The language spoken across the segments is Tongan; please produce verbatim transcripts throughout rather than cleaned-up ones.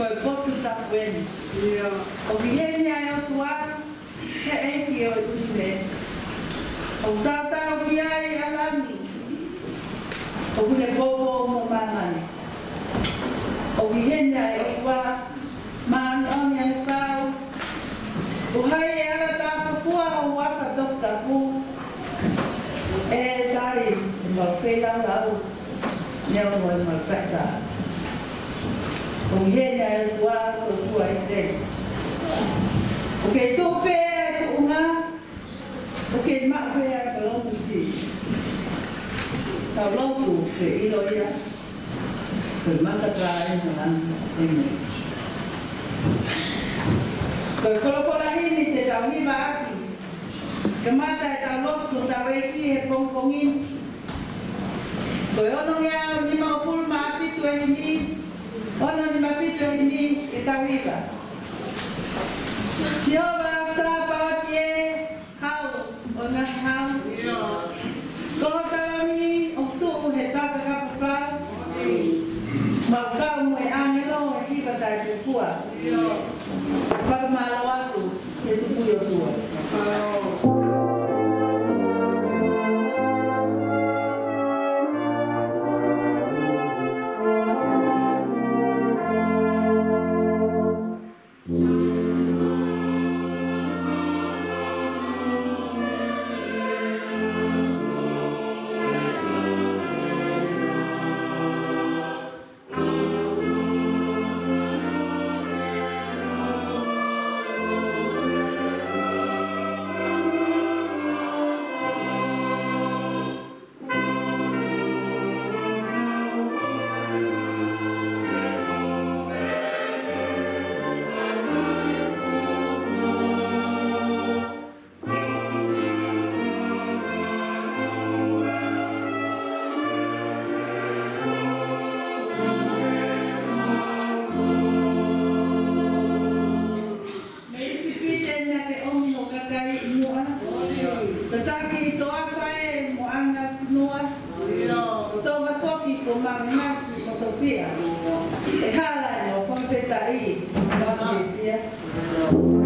Ko e potu tapu eni. ʻOku ʻi heni ʻa e ʻOtua, he ʻEiki ʻo e ʻunivēsi. ʻOku tautau ki ai ʻa langi, ʻoku ne poupou mo māmani. ʻOku ʻi heni ʻa e ʻOtua, māʻoniʻoni ʻa e fau. ʻOku ʻi ai ʻa e ala tāpufua ʻo e huafa Toketā Pū. ʻE tali ʻemau feilaulau. Neongo ʻemau taʻetaʻa. ʻOku ʻi heni ʻa e ʻOtua, ko e ʻOtua ʻIsileli. ʻOku kei tuʻu pē ʻa e tuʻunga, ʻoku kei maʻu pē ʻa e palōmesi. Tau lotu ke ʻilo ia, ko e mata pē ʻa e ʻOtua. ʻĒmeni. Ko e folofola himi te tau hiva ʻaki. Kamata ʻetau lotu, tau ʻEiki, he pongipongi ni. Ko e ono ngeau nimangofulu mā fitu ʻa e himi, ono nima fitu ʻa e himi, ke tau hiva. Sihova Sāpaoti ē, Hau ʻo e ngaahi hau. Ko ho taloni ʻoku tuʻu he taukakapa fau. Mau kau mo e ʻāngelo ʻi he hiva taʻetukuʻa. Fakamālō atu ki he Tupuʻi ʻOtua. Mei ʻIsipite naʻa ke ʻomi ho kakai ʻi muʻa. Tataki ʻi toafa ē mo ʻAnapunua. Ko Tonga foki ko Mangimasi mo Tofia. ʻE hala ʻemau fakafetaʻi, fakafetaʻi.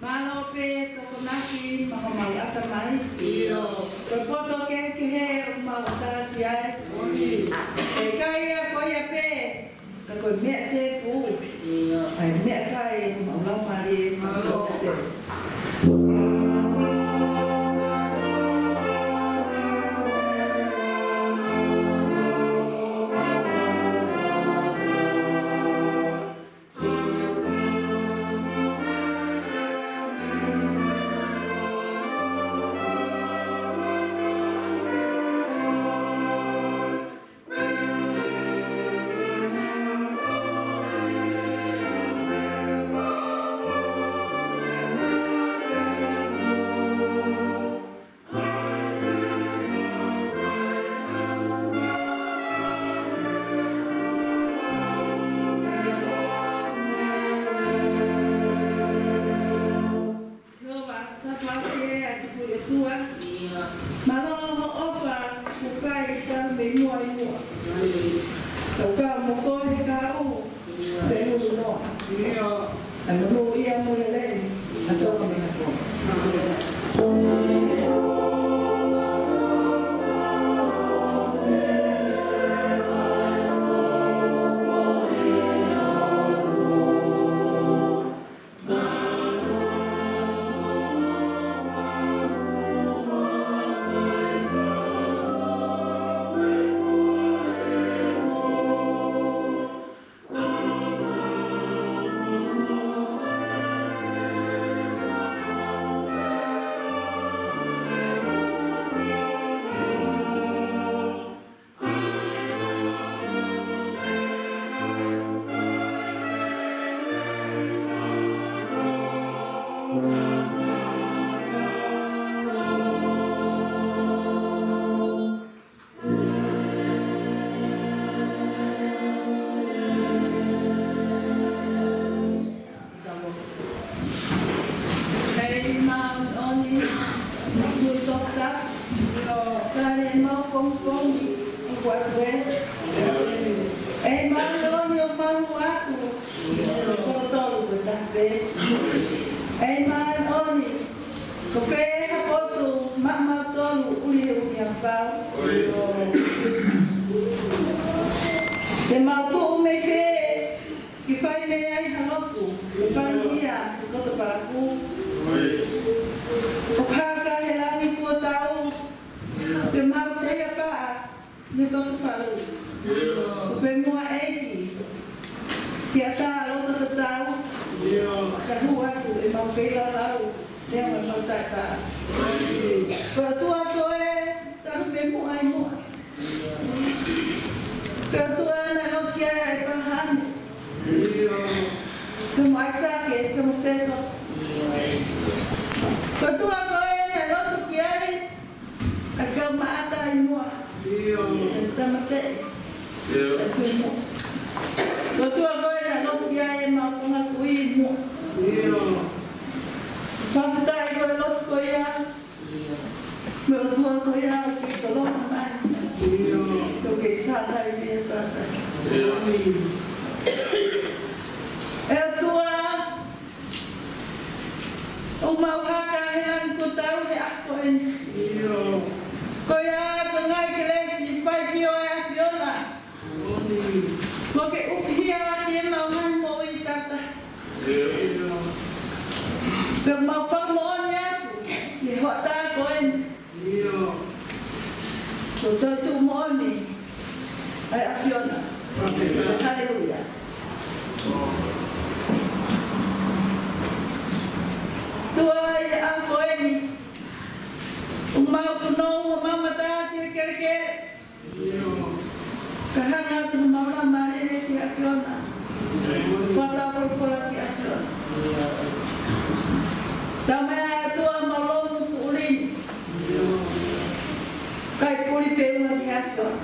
Mālō pē Tokonaki mo homau ʻatamai. Ko e poto kehekehe ʻoku mau ʻatā ki ai. ʻIkai ia ko ia pē, ka ko e meʻa tēpū. ʻA e meʻakai ʻo homau laumālie. Mālō. Sihova Sāpaoti ē, ʻa e Tupuʻi ʻOtua. Mālō hoʻo ʻofa kuo fai talu mei muʻa ʻi muʻa. Tau kau mo koe he kahaʻu pea ʻulu noa. ʻA e monūʻia mo e lelei ʻa Tonga mo Haʻamoa. Komi, ʻoku atu ē. ʻEiki māʻoniʻoni, ʻoku mau atu. Ko tolu ko tafe. ʻEiki māʻoniʻoni, ko fē ha potu maʻamautolu ʻuli he ʻuhinga pau. Te mau tuʻu mei fē ke fai mei ai ha lotu, ʻo fai ia ʻi he koto palakū. ʻOku haka he langi kuo tau, te mau teiapaʻa ʻi he koto falu. ʻOku pē muʻa ʻEiki, ke ʻatā loto tatau, ka hū atu ʻemau feilaulau, pea mo ʻemau taipa. Ko e ʻOtua koe, talu pē muʻa ʻi muʻa. Ko e ʻOtua naʻe lotu ki ai ʻa ʻĒpalahame. Pea mo ʻAisake, pea mo Sēkope. Ko e ʻOtua koe naʻe lotu ki ai ʻa e kau maʻata ʻi muʻa. ʻA e tāmateʻi. ʻA e kui muʻa. Ko e ʻOtua koe naʻe lotu ki ai ʻemau fanga kui ʻi muʻa. Fakafetaʻi ko e lotu ko ia. Mo e ʻOtua ko ia ʻoku ke tolonga mai. ʻOku ke sātai, pea sātai. ʻE ʻOtua, ʻoku mau haka he langi kuo tau he ʻaho ko eni. Ko ia ko e ngaahi kelesi faifio ʻa e ʻAfiona. Kuo ke ʻufihia ʻaki ʻemau ngaahi moʻui tata. Pea mau fakamoʻoni atu ʻi he hoʻatā ko eni. Ko e toetuʻu moʻoni ʻa e ʻAfiona. Haleluia. ʻOtua, ʻi he ʻaho ko eni, ʻoku mau punou homau mata ki he kelekele. Ka hanga atu homau laumālie ki he ʻAfiona. Fakatau folofola ki he ʻAfiona. Tau mai ʻa e ʻOtua homau loungutu ʻuli ni. Kae puli pē ʻuha ki he ʻAfiona.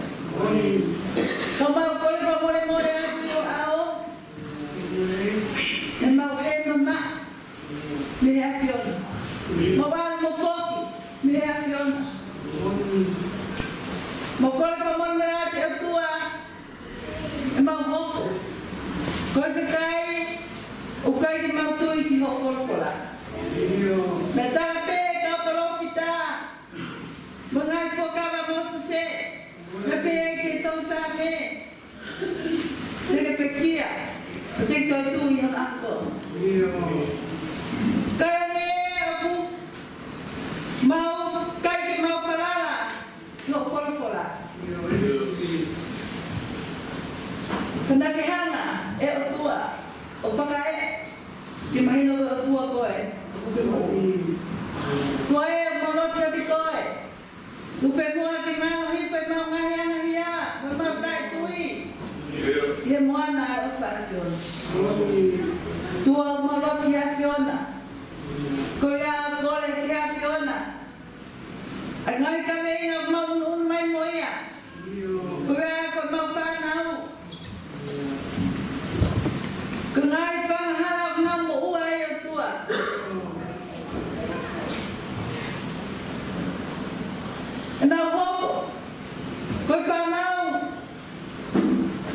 Ka mau kole fakamolemole atu ki ho ʻao. ʻEmau hē mamaʻo mei he ʻAfiona. Mau ʻalu mo foki mei he ʻAfiona. Mau kole fakamolemole atu ʻOtua, ʻemau hoko ko e kakai ʻoku ʻikai ke mau tui ki hoʻo folofola. Naʻe tala pē ʻe he kau palōfita, mo e ngaahi fuakava ʻa Mōsese, naʻe pehē ki he tohi Saame, te ke pekia, ʻo te ke toetuʻu ʻi hono ʻaho. Ka ʻi he ʻaho ni ʻoku mau ʻikai ke mau falala ki hoʻo folofola. Ka naʻa ke hanga, ʻe ʻOtua, ʻo fakaeʻa ke mahino ko e ʻOtua koe ʻoku ke moʻui. ʻOtua ē, mau lotu kiate koe. Tuku pē muʻa ke ngalo hifo ʻemau ngaahi angahia mo ʻemau taʻetui ʻi he moana ʻo e ʻofa ʻa e ʻAfiona. ʻOtua, mau lotu ki he ʻAfiona. Ko ia ʻoku kole ki he ʻAfiona ʻa e ngaahi kaveinga ʻoku mau ʻunuʻunu mai mo ia. Ko ia ko ʻemau fānau. Ko e ngaahi angahala ʻoku nau moʻua ai ʻOtua. ʻEnau hoko ko e fānau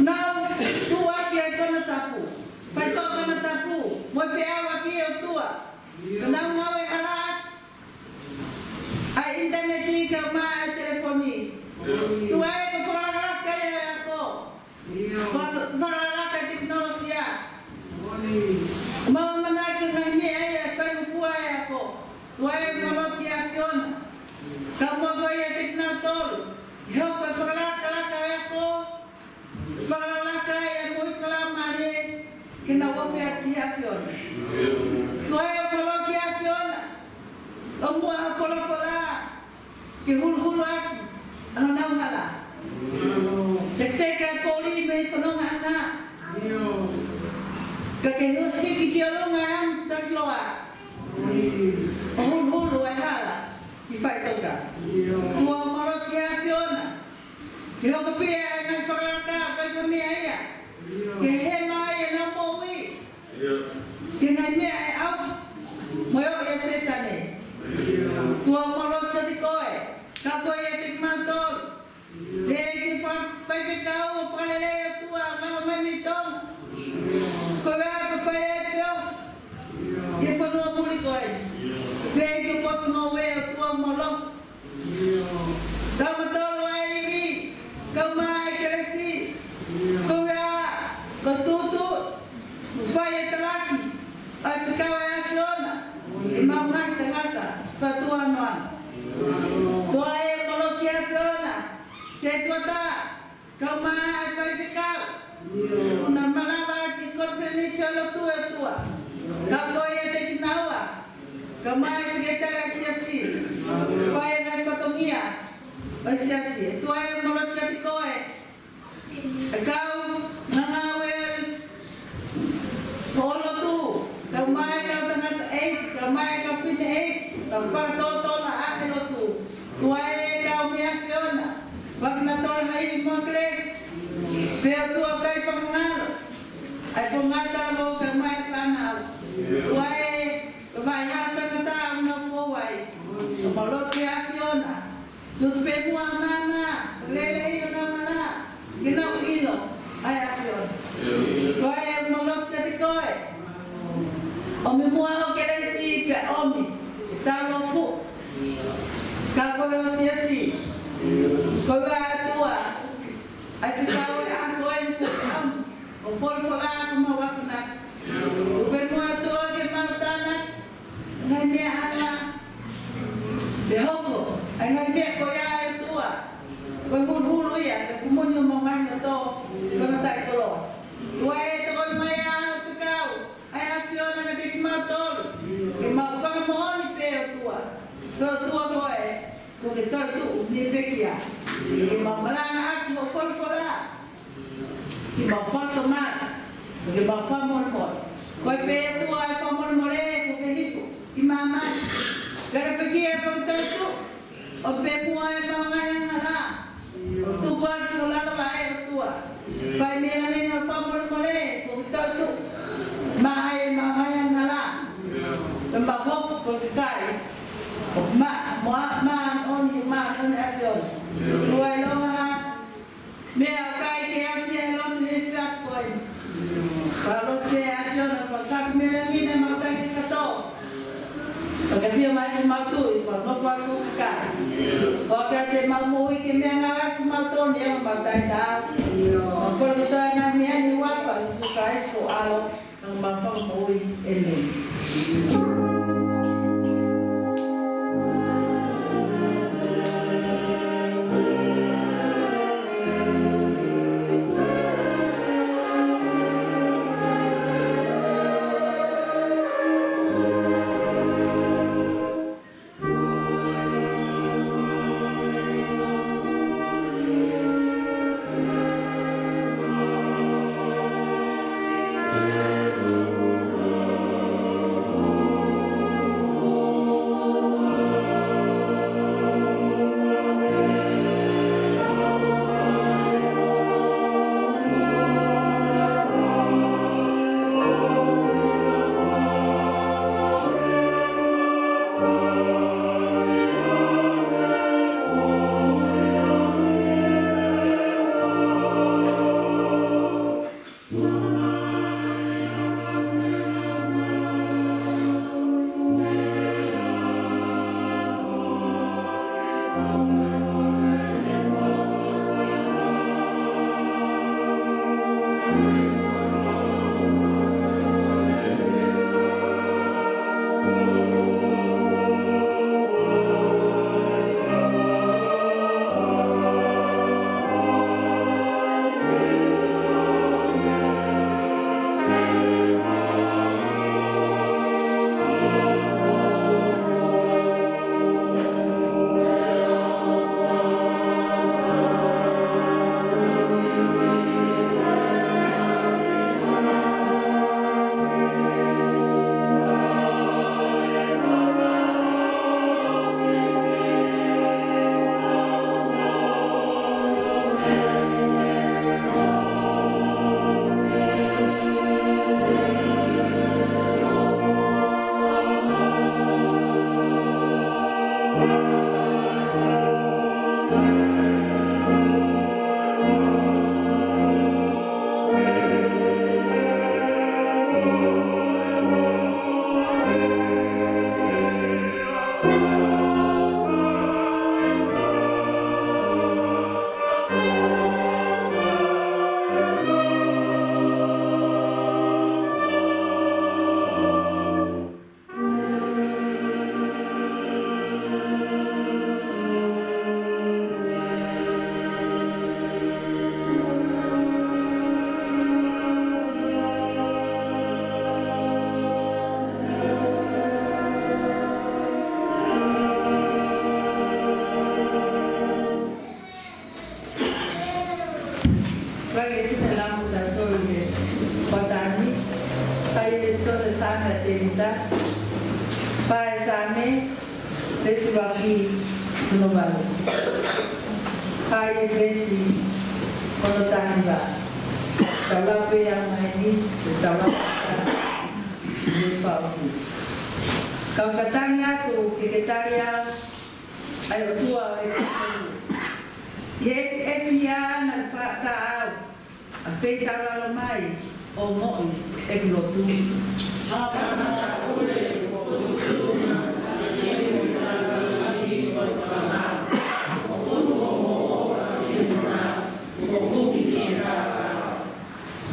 naʻa nau tuʻuaki ai konatapu, faitoʻo konatapu, mo e feʻauaki ʻOtua. Ko ʻenau ngāue hala ʻa e ʻinitaneti kae ʻumaʻā ʻa e telefoni. ʻOtua ē, ko e fakalakalaka ia ʻo e ako. Faka-, fakalakalaka e tekinolosia. Mau ʻamanaki ko e ngaahi meʻa ia ʻe faingofua ai e ako. ʻOtua ē, mau lotu ki he ʻAfiona. Kau mo koe ʻiate kinautolu. ʻI he hoko e fakalakalaka ʻo e ako. Fakalakalaka ai e moʻui fakalaumālie ke nau ofi atu ki he ʻAfiona. ʻOtua ē, mau lotu ki he ʻAfiona. ʻOmai ha folofola ke huluhulu ʻaki ʻa honau hala. Ke teke ʻa e poli mei he fonongaʻanga. Ka ke hiki ki ʻolunga ʻa e ʻamu takiloa. ʻO huluhulu e hala ki faʻitoka. ʻOtua, mau lotu ki he ʻAfiona. Ke hoko pē ʻa e ngaahi fakalakalaka ʻo e meʻa ia ke hema ai ʻenau moʻui ki he ngaahi meʻa ʻe ʻauha mo e ʻoʻi ʻa Sētane. ʻOtua, mau lotu kiate koe, kau koe ʻiate kimautolu. Faifekau ʻo fakalelei ʻOtua, lava mai mei Tonga. Ko e meʻa ko e fai e feo. ʻI he fonua muli ko ē. Pea ʻi he potu ngoue ʻOtua mo lo. Tau matolo ai ivi, kau mai kelesi. Ko e meʻa, ko tutu, fai e talaki, ʻa e fekau ʻa e ʻAfiona, ʻi he mau ngaahi tangata, fatuanoa. Tuai e koloki ʻAfiona, se tuata, kau mai e faifekau. ʻOku na malava ki he konifelenisi ʻo e lotu ʻOtua. Kau ko ia te kinaua. Kau mai e sekelitali ʻa e siasi. Fai e ngaahi fatongia ʻo e siasi. Tuai e koloki ʻa e koe. E kau ngāue ʻo e lotu, kau mai e kau tangataʻeiki, kau mai e kau fineʻeiki, kau fakatōtōlaʻa e lotu. Tuai e kau mei ʻAfiona, fakanatula hai mo kelesi. Pea ʻOtua kai fakangalo. ʻAi ko ngata mo kau mai fānau. Tuai e kau vai ha fakatau na fō ai. Kau mau lotu ki he ʻAfiona. Tutu pē muʻa māmā, lele ʻi ʻona mala, ke nau ʻilo ʻa e ʻAfiona. Ko e mau lotu kiate koe. ʻOmi muʻa ho kelesi pea ʻomi, tau lofu. Ka ko e ʻo siasi. Ko e ʻOtua, ʻa e fekau ʻa koe ni ko e ʻomi, ʻo folofola ko mau akonaki. Tutu pē muʻa ʻOtua ke mau tānaki. Ngaahi meʻa ʻa e hoko, ʻa e ngaahi meʻa ko ia ʻa e ʻOtua. Ko e huluhulu ia, ko e kumuni ʻo mau ngaahi loto, ko e mataʻikoloa. Tuai e tokoni mai ʻa e fekau, ʻa e ʻAfiona kiate kimautolu. Ke mau fakamoʻoni pē ʻOtua. Ko e ʻOtua koe, kuo ke toetuʻu mei he pekia. Ke mau malangaʻaki hoʻo folofola. Ke mau fakatomala, ke mau fakamolemole. Ko e pē ʻOtua e fakamolemole, kuo ke hifo ki māmani. Pea ke pekia kuo ke toetuʻu, ʻo pē muʻa e mau ngaahi angahala. ʻO tuku atu ʻo lalo ʻa e ʻOtua. Fai mei langi ʻo fakamolemole, kuo ke toetuʻu. Maʻa e mau ngaahi angahala. Pea mau hoko ko e kakai ʻoku maʻa, mo a, māʻoniʻoni, māʻoniʻoni ʻa e ʻAfiona. Tuai longa ha meʻa ʻoku ʻikai ke ʻasi he lotu he efiafi ko eni. Ka lotu ke ʻAfiona fakatapu mei langi ne mau taki kato. Ka ke fio mai ke mau tui, ka mau fatu kakai. Ka ke te mau moʻui ke meʻangāueʻaki mau toni ʻa mau tai tau. Ka kole ke toe ngaahi meʻa ni ʻi he huafa ʻo Sīsū Kalaisi ko ho ʻAlo. Ka mau fakamoʻui. ʻĒmeni. Fai e sina lamu tautolu e patani. Fai e tole Saame ʻa Tēvita. Fai e Saame, veesi ʻuluaki ki hono valu. Fai e veesi ki hono taha hiva. Tau lau pē ʻa e ʻaho ni, tau lau pē ʻa e veesi fakaʻosi. Kau katangi atu ke ke tali au, ʻa e ʻOtua ʻo ʻeku totonu. ʻI heʻeku ʻefiafi naʻe fakaʻatā au, ʻa e feitaulalo mai ʻo moʻui ʻeku lotu.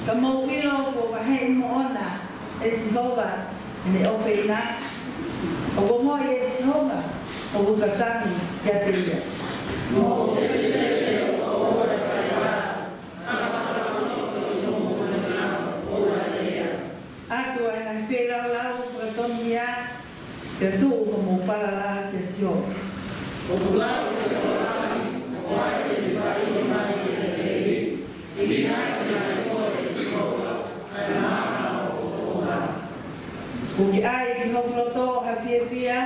Ka mou ʻilo kuo vaheʻi moʻona ʻe Sihova ʻene ʻofeina. ʻOku ongoʻi ʻe Sihova ʻoku katangi kiate ia. ʻAtu ʻa e ngaahi feilaulau fakatongia, pea tuʻu homou falala kia Sihova. ʻOku ʻi ai ki hoku loto ha fiefia,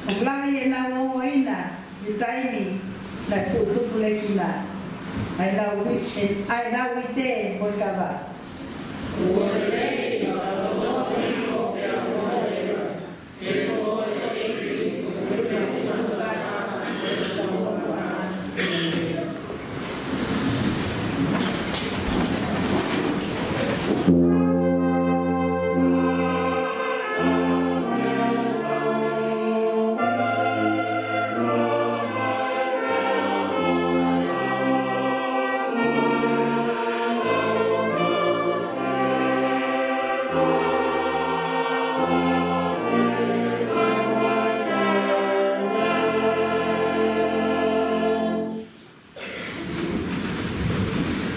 ʻoku lahi ʻenau ongoʻi ʻi he taimi naʻe fuʻu tupulekina ai ʻenau ui-, ʻa ʻenau uite mo e kava.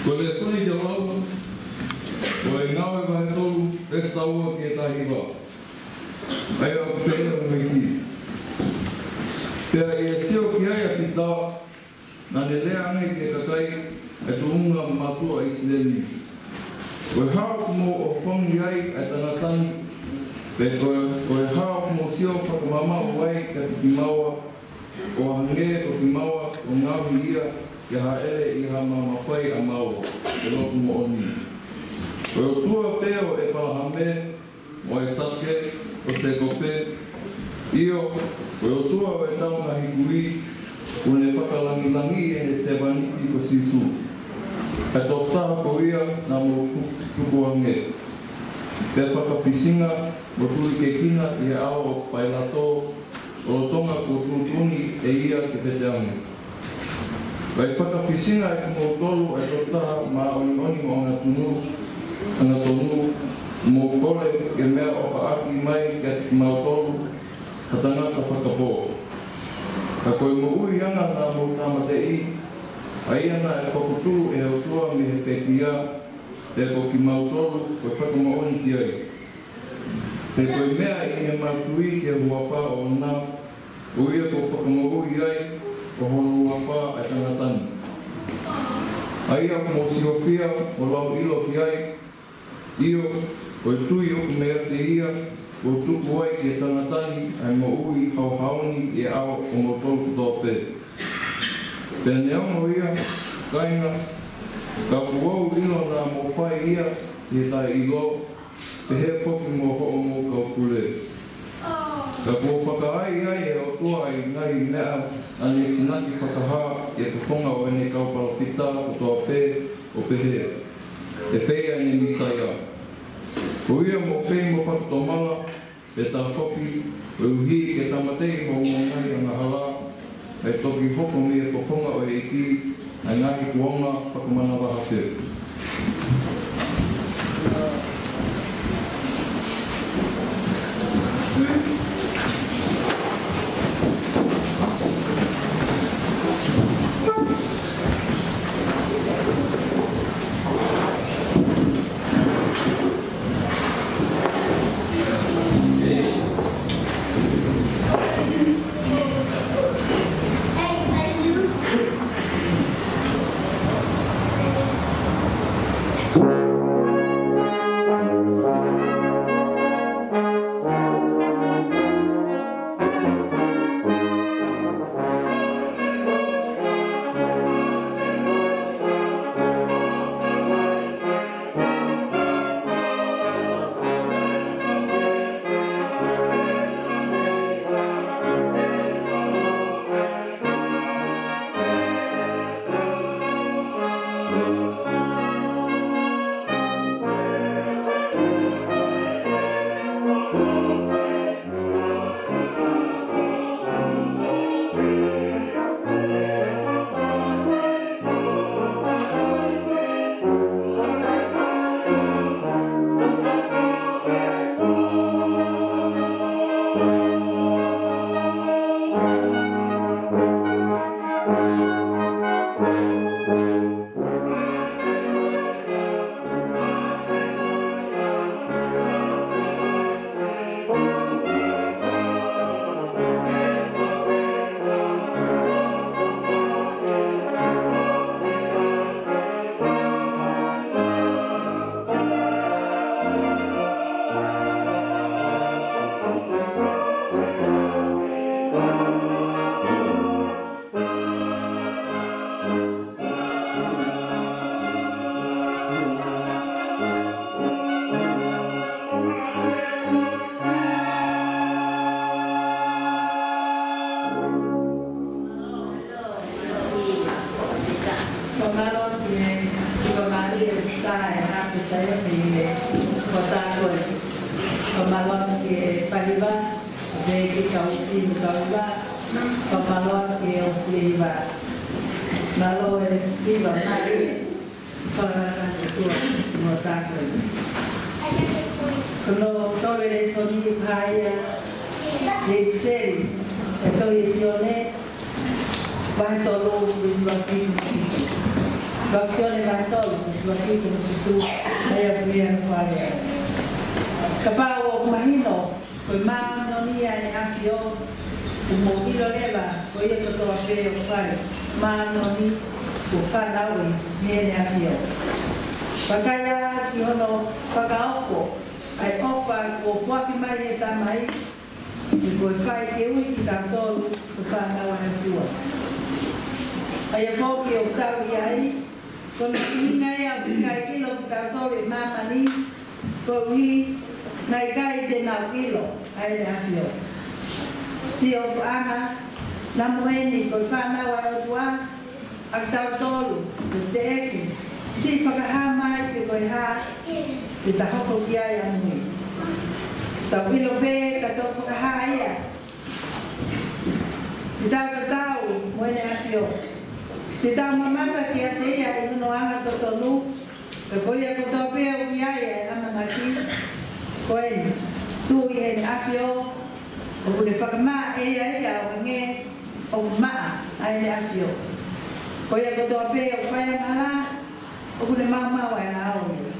Ko e lēsoni te u lau, ko e Ngāue vahe tolu, veesi taha ua ki he taha hiva. ʻA ia ʻoku pehē ʻa e ʻEiki: Pea ʻi he sio ki ai ʻa Pita, naʻa ne lea ange ki he kakai ʻa e tuʻunga mātuʻa ʻIsileli: Ko e hā ʻoku mou ʻohofi ai ʻa e tangata ni, pe ko e, ko e hā ʻoku mou sio fakamamaʻu ai kiate kimaua, ʻo hangē ko kimaua ʻoku ngaohi ia ke hāʻele ʻi ha maama fai ʻa maua ʻe lotu moʻoni? Ko e ʻOtua pē ʻo ʻĒpalahame, ʻo ʻAisake, ʻo Sēkope, ʻio, ko e ʻOtua ʻo ʻetau ngaahi kui, kuo ne fakalangilangiʻi ʻene sevāniti ko Sīsū. Ko e tokotaha ko ia naʻa mou tuku, tukuange. Pea fakafisinga mo tulikiekina ʻi he ʻao ʻo Pailato, ʻo lolotonga kuo tuʻutuʻuni ʻe ia ke vete ange. Vaʻe fakafisinga ʻe kimoutolu ʻa e tokotaha māʻoniʻoni mo angatonu, angatonu, mou kole ke meʻaʻofaʻaki mai kiate kimautolu ha tangata fakapō. Ka ko e moʻuiʻanga naʻa mou tāmateʻi, ʻa ia naʻe fokotuʻu ʻe he ʻOtua mei he pekia, pea ko kimautolu ko e fakamoʻoni ki ai. Pea ko e meʻa ʻi heʻemau tui ki he huafa ʻoʻona, ko ia kuo fakamoʻui ai ʻo hono huafa ʻa e tangata ni, ʻa ia ʻoku mou siofia mo lauʻilo ki ai, ʻio, ko e tui ʻoku meiate ia kuo tuku ai ki he tangata ni ʻa e moʻui haohaoa ni ʻi he ʻao ʻomoutolu kotoa pē. Pea neongo ia, kāinga, ka kuo u ʻilo naʻa mou fai ia ʻi he taʻeʻilo, pehē foki mo hoʻomou kau pule. Ka kuo fakaai ai ʻe he ʻOtua ʻa e ngaahi meʻa naʻa ne sinaki fakahā ʻi he fofonga ʻo ʻene kau palōfita kotoa pē, ʻo pehē ʻe fai ʻa ʻene Mīsaia. Ko ia mou fai mo fakatomala, Pea tafoki, koeʻuhi ke tāmateʻi hoʻomou ngaahi angahala, ʻe toki hoko mei he fofonga ʻo e ʻEiki ʻa e ngaahi kuonga fakamanavahē. Fakamālō ki he, ki he Laumālie ʻo e ʻOtua ʻi he ʻaho ko eni. Fakamālō ki he faiva, me ki he kau ki he kau hiva. Fakamālō ki he ʻofeina. Mālō e hiva mai. Fakamālō ki he ʻOtua ʻi he ʻaho ko eni. Ko hono tolu e lēsoni ʻoku hā ia ʻi he ʻipiseli, ʻi he tohi ʻa Sione, vahe tolu, veesi ʻuluaki ki he fitu. Ko Sione vahe tolu, veesi ʻuluaki ki he fitu, ʻa ia ʻoku meʻa mai ai. Kapau ʻoku mahino, ko e māʻoniʻoni ʻa ʻEne ʻAfio, ʻoku mou ʻilo leva, ko ia kotoa pē ʻoku fai māʻoniʻoni, kuo fānau ia mei heʻene ʻAfio. Vakai ā ki hono fakaofo, ʻa e ʻofa kuo foaki mai ʻe he Tamai, ʻi he ko e fai ke ui kitautolu ko e fānau ʻa e ʻOtua. ʻA ia foki ʻoku tau ʻi ai, ko hono ʻuhinga ia ʻoku ʻikai ʻilo kitautolu ʻe māmani, koeʻuhi naʻe ʻikai te nau ʻilo ʻa ʻEne ʻAfio. Siʻi ʻofaʻanga, naʻa mo eni ko e fānau ʻa e ʻOtua, ʻa kitautolu, ko e teʻeki siʻi fakahā mai pe ko e hā te ta hoko ki ai ʻamui. Tau ʻilo pē ka tau fakahā ia, te tau tatau mo ʻEne ʻAfio. Te tau mamata kiate ia ʻi hono anga totonu, pea ko ia kotoa pē ʻoku ʻi ai ʻa e ʻamanaki, ko eni, tuʻu ʻi heʻene ʻAfio, ʻoku ne fakamaʻa ʻe ia ia ʻo hangē ʻoku maʻa ʻa ʻEne ʻAfio. Ko ia kotoa pē ʻoku fai angahala, ʻoku ne maumau ʻa e lao ia.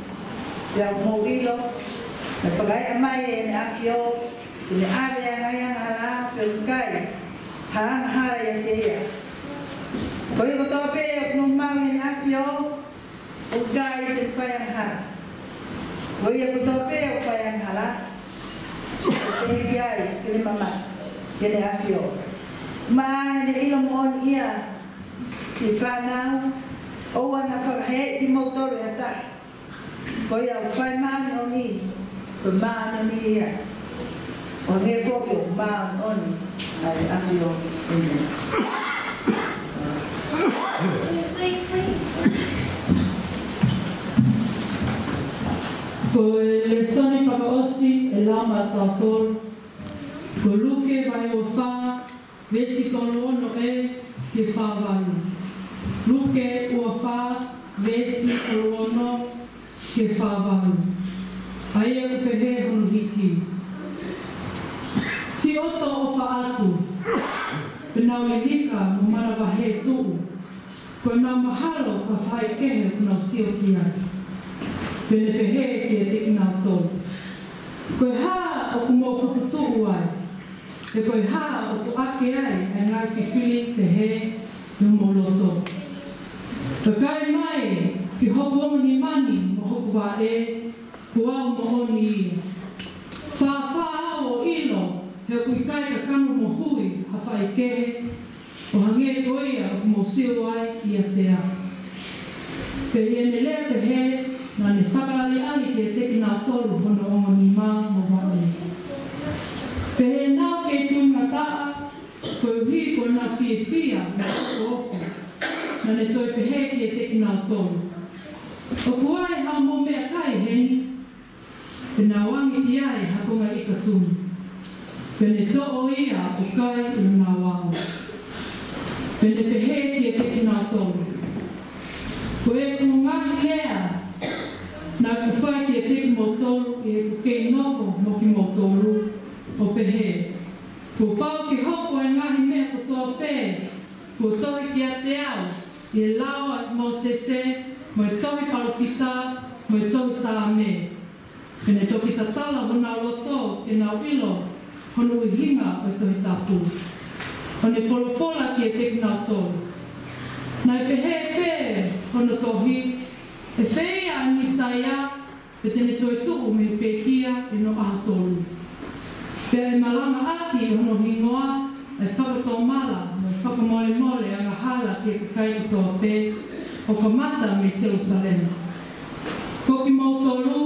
Pea ʻoku mou ʻilo, naʻe fakaeʻa mai ʻe ʻEne ʻAfio, ʻoku ne ʻave ʻa e ngaahi angahala, pea ʻoku ʻikai ha angahala ʻiate ia. Ko ia kotoa pē ʻoku nofo maʻu ʻi heʻene ʻAfio, ʻoku ʻikai te ne fai angahala. Ko ia kotoa pē ʻoku fai angahala, ʻoku teʻeki ai ke ne mamata ki heʻene ʻAfio. Maʻa ʻene ʻilo moʻoni ia, siʻi fānau, ʻoua naʻa fakahēʻi kimoutolu ʻe ha taha. Ko ia ʻoku fai māʻoniʻoni, ko e māʻoniʻoni ia, ʻo hangē foki ʻoku māʻoniʻoni ʻa ʻEne ʻAfio. ʻĒmeni. Ko e lēsoni fakaʻosi ʻe lau maʻatautolu ua fā, veesi tolu ono ē ki he fā valu. Luke ua fā, veesi tolu ono ki he fā valu. ʻA ia ʻoku pehē hono hiki: Siʻoto ʻofa atu, pea nau ʻinika mo manavahē tuʻu, ko ʻenau mahalo ko ha faʻahikehe ʻoku nau sio ki ai. Pea ne pehē kiate kinautolu, Ko e hā ʻoku mou puputuʻu ai? Pea ko e hā ʻoku ʻeke ai ʻa e ngaahi fifili pehē ʻi homou loto? Vakai mai ki hoku ongo nima ni mo hoku vaʻe, kuo au moʻoni ia. Fāfā au ʻo ʻilo he ʻoku ʻikai kakano mohui ha faʻahikehe, ʻo hangē ko ia ʻoku mou sio ai ʻiate au. Pea ʻi heʻene lea pehē, naʻa ne fakaʻaliʻali kiate kinautolu hono ongo nima mo vaʻe. Pea ʻi heʻenau kei tuingataʻa, koeʻuhi ko ʻenau fiefia mo e ʻofoʻofa, naʻa ne toe pehē kiate kinautolu, ʻOku ai haʻamou meʻakai heni? Pea nau angi ki ai ha konga ika tunu. Pea ne toʻo ia ʻo kai ʻi honau ʻao. Pea ne pehē kiate kinautolu, Ko ʻeku ngaahi lea naʻa ku fai kiate kimoutolu ʻi heʻeku kei nofo mo kimoutolu, ʻo pehē, Kuo pau ke hoko e ngaahi meʻa kotoa pē kuo tohi kiate au ʻi he lao ʻa Mōsese, mo e tohi palōfita, mo e tohi Saame. Pea ne toki tatala honau loto ke nau ʻilo hono ʻuhinga ʻo e Tohi Tapu. ʻO ne folofola kiate kinautolu, Naʻe pehē pē hono tohi, ʻE fēia ʻa e Mīsaia, pea te ne toetuʻu mei he pekia ʻi hono ʻaho tolu? Pea ʻe malanga ʻaki hono hingoa ʻa e fakatomala mo e fakamolemole angahala ki he kakai kotoa pē, ʻo kamata mei Selusalema. Ko kimoutolu,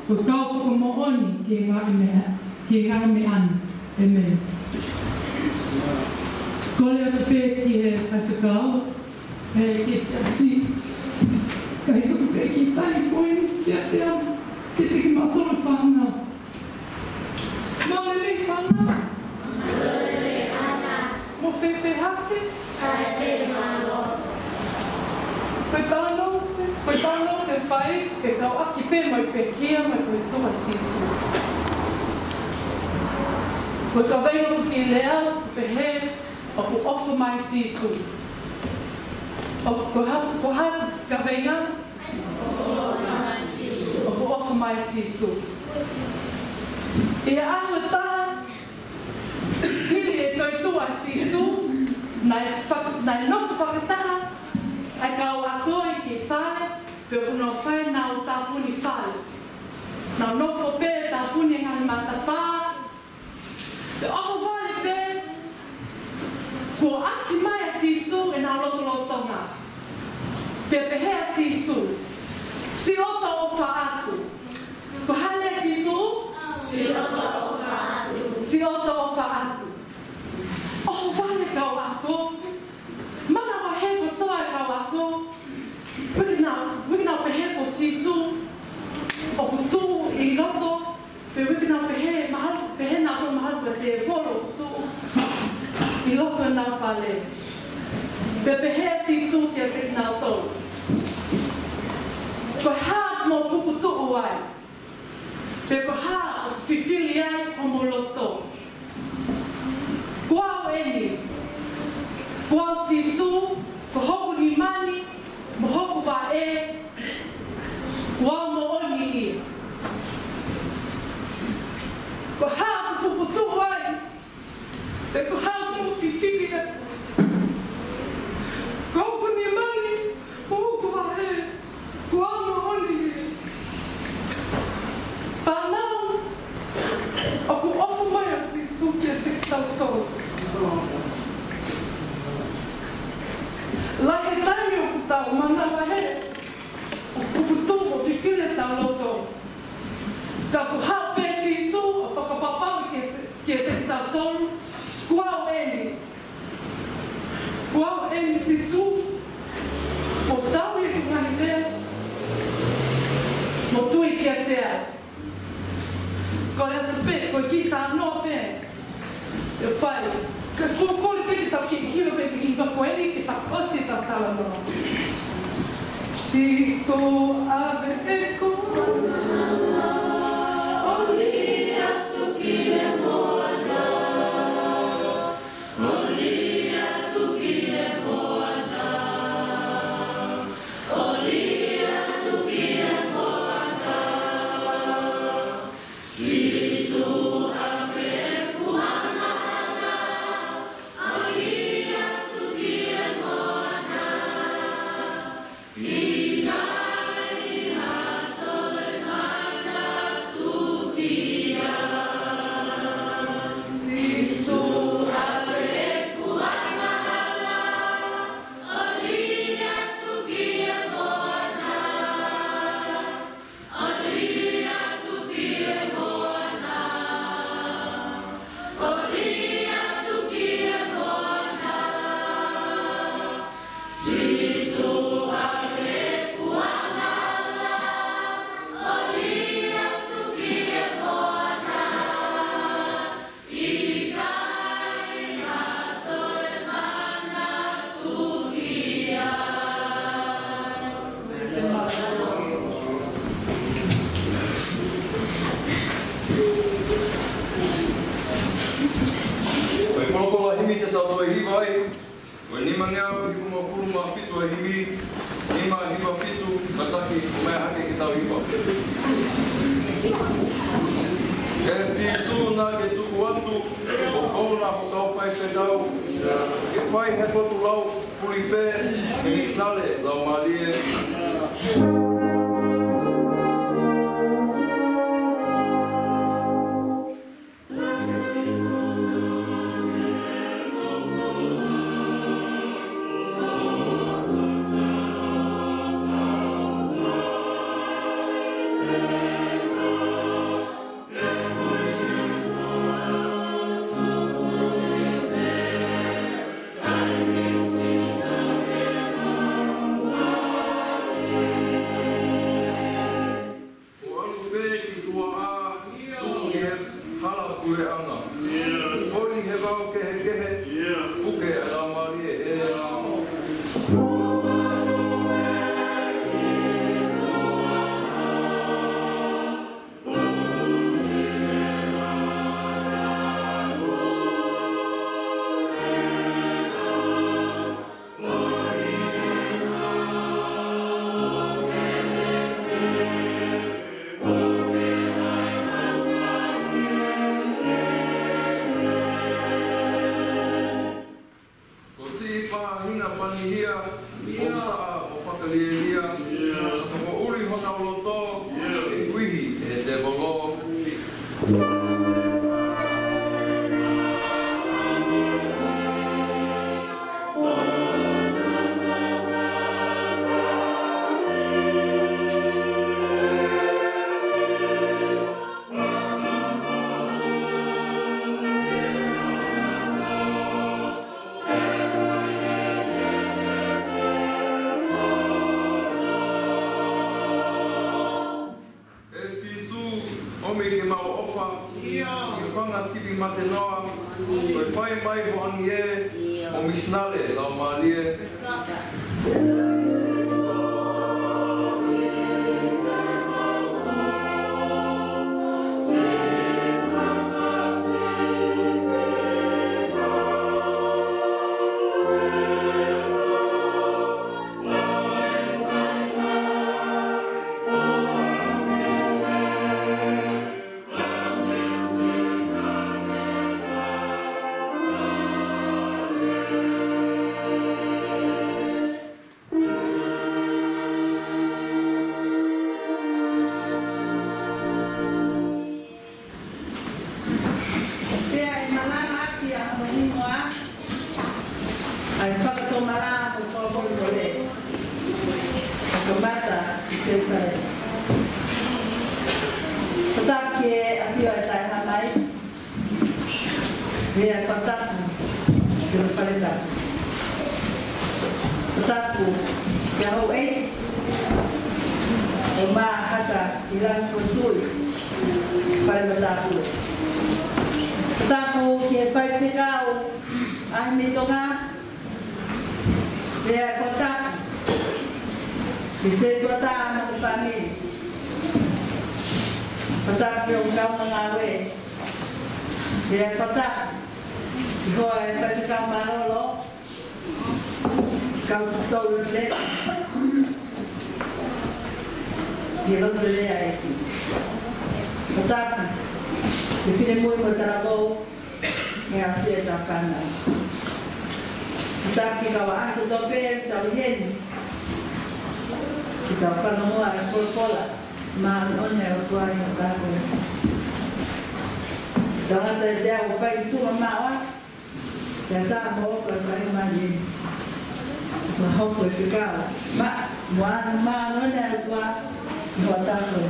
ko e kau fakamoʻoni ki he ngaahi meʻa, ki he ngaahi meʻa ni. ʻĒmeni. Kole atu pē ki he faifekau, ē, ki he siasi. Kae tuku pē kiʻi taimi ko eni kiate au, kiate kimautolu fānau. Mālō e fānau. Mou fēfē hake? Sai pē, mālō. Ko e talanoa, ko e talanoa te u fai, fekauʻaki pē mo e pekia mo e toetuʻu ʻa Sīsū. Ko e kaveinga ʻoku ou lea, ʻoku pehē, ʻOku ʻofa mai Sīsū. ʻOku, ko e hā, ko e hā e kaveinga? ʻOku ʻofa mai Sīsū. ʻI he ʻaho ʻe taha, hili e toetuʻu ʻa Sīsū, naʻe fa-, naʻe nofo fakataha ʻa e kau ako ʻi he fale, pea ʻoku nau fai ʻenau tāpuni fale. Nau nofo pē tāpuni e ngaahi matapā, pea ʻohovale pē, kuo ʻasi mai ʻa Sīsū ʻi heʻenau lotolotonga. Pea pehē ʻa Sīsū, Siʻoto ʻofa atu. Ko e hā e lea ʻa Sīsū? Siʻoto ʻofa atu. Siʻoto ʻofa atu. ʻOhovale e kau ako. Manavahē kotoa e kau ako. ʻUhinga, ʻuhinga pehē ko Sīsū ʻoku tuʻu ʻi loto, pea ʻuhinga pehē mahalo, pehē naʻa ko mahalo ko e tēvolo ʻoku tuʻu ʻi loto ʻenau fale. Pea pehē ʻe Sīsū kiate kinautolu, Ko e hā ʻoku mou puputuʻu ai? Pe ko e hā ʻoku fifili ai homou loto? Ko au eni. Ko au Sīsū, ko hoku nima ni mo hoku vaʻe, ko au moʻoni ia. Ko e hā ʻoku puputuʻu ai? Pe ko e hā ʻoku mou fifili ai? Ko hoku nima ni mo hoku vaʻe, ko au moʻoni ia. Fānau, ʻoku ʻofa mai ʻa Sīsū kiate kitautolu. Lahi e taimi ʻoku tau manavahē, ʻoku puputuʻu mo fifili ʻetau loto. Ka ʻoku haʻu pē Sīsū ʻo fakapapauʻi kiate, kiate kitautolu, Ko au eni. Ko au eni Sīsū, mo tauhi ʻeku ngaahi lea, mo tui kiate au. Kole atu pē, ko e kiʻi talanoa pē te u fai, Sīsū, ʻave ʻeku angahala, ʻo liʻaki atu ki he moana. ʻO liʻaki atu ki he moana. ʻO liʻaki atu ki he moana. Sīsū, ʻave ʻeku angahala, ʻo liʻaki atu ki he moana. ʻIkai ha toe manatu ki ai. Sīsū, ʻave ʻeku angahala, ʻo liʻaki atu ki he moana. ʻO liʻaki atu ki he moana. ʻO liʻaki atu ki he moana. Sīsū, ʻave ʻeku angahala, ʻo liʻaki atu ki he moana. ʻIkai ha toe manatu ki ai. Ko e folofola himi te tau toe hiva ai, ko e nimangeau hivangofulu mā fitu ʻa e himi, nima hiva fitu, kātaki ʻo meʻa hake ke tau hiva. ʻE Sīsū, naʻa ke tuku atu ʻo founa ho kau faifekau ke fai he potu lau, puli pē ʻi he misinale laumālie. ʻO ʻalu pē ki tuʻa ʻo tuʻu ʻi he hala puleʻanga. Koli he vao kehekehe, puke ʻa e laumālie ē. Ko siʻi pāhina panihia, ʻo saʻa mo fakalielia, ka ko ʻuli honau loto, ʻe kuihi ʻe he tēvolo. ʻE Sīsū, ʻomi ke mau ʻofa, ʻio, ke fanga sivi mate noa, ko e fai mai ho ʻangi ē, ʻio, mo misinale laumālie. Pea ʻe malanga ʻaki ʻa hono hingoa, ʻa e fakatomala mo e fakakolekole. Fakatomala ʻi Selusalema. Fakatapu ki he ʻafio ʻa e Taʻehāmai. Pea fakatapu ki hono fale tapu. Fakatapu ki he houʻeiki ʻo Mahaka ʻi Lasi Kotui, fale matāpule. Fakatapu ki he faifekau ʻa e mei Tonga. Pea fakatapu Ki he setuata mo e fāmili. Fakatapu ki he kau ngāue. Pea fakatapu ki he hoa e faifekau mālōlō. Kau tau le. Ki he lotu lelei ʻa e ʻEiki. Fakatapu ki he finemui mo e talavou. Meʻa sia ta fana. Taki kau ʻaho kotoa pē ʻoku tau ʻi heni. Ke tau fanongoa e folofola māʻoniʻoni ʻa e ʻOtua ʻi hotau ʻaho. Tau ʻatā ʻe te au fai tuʻa maʻa. Te ʻatā mo ʻoku fai mai eni. Fakahoko e fekau. Mā, mo e māʻoniʻoni ʻa e ʻOtua ʻi hotau ʻaho.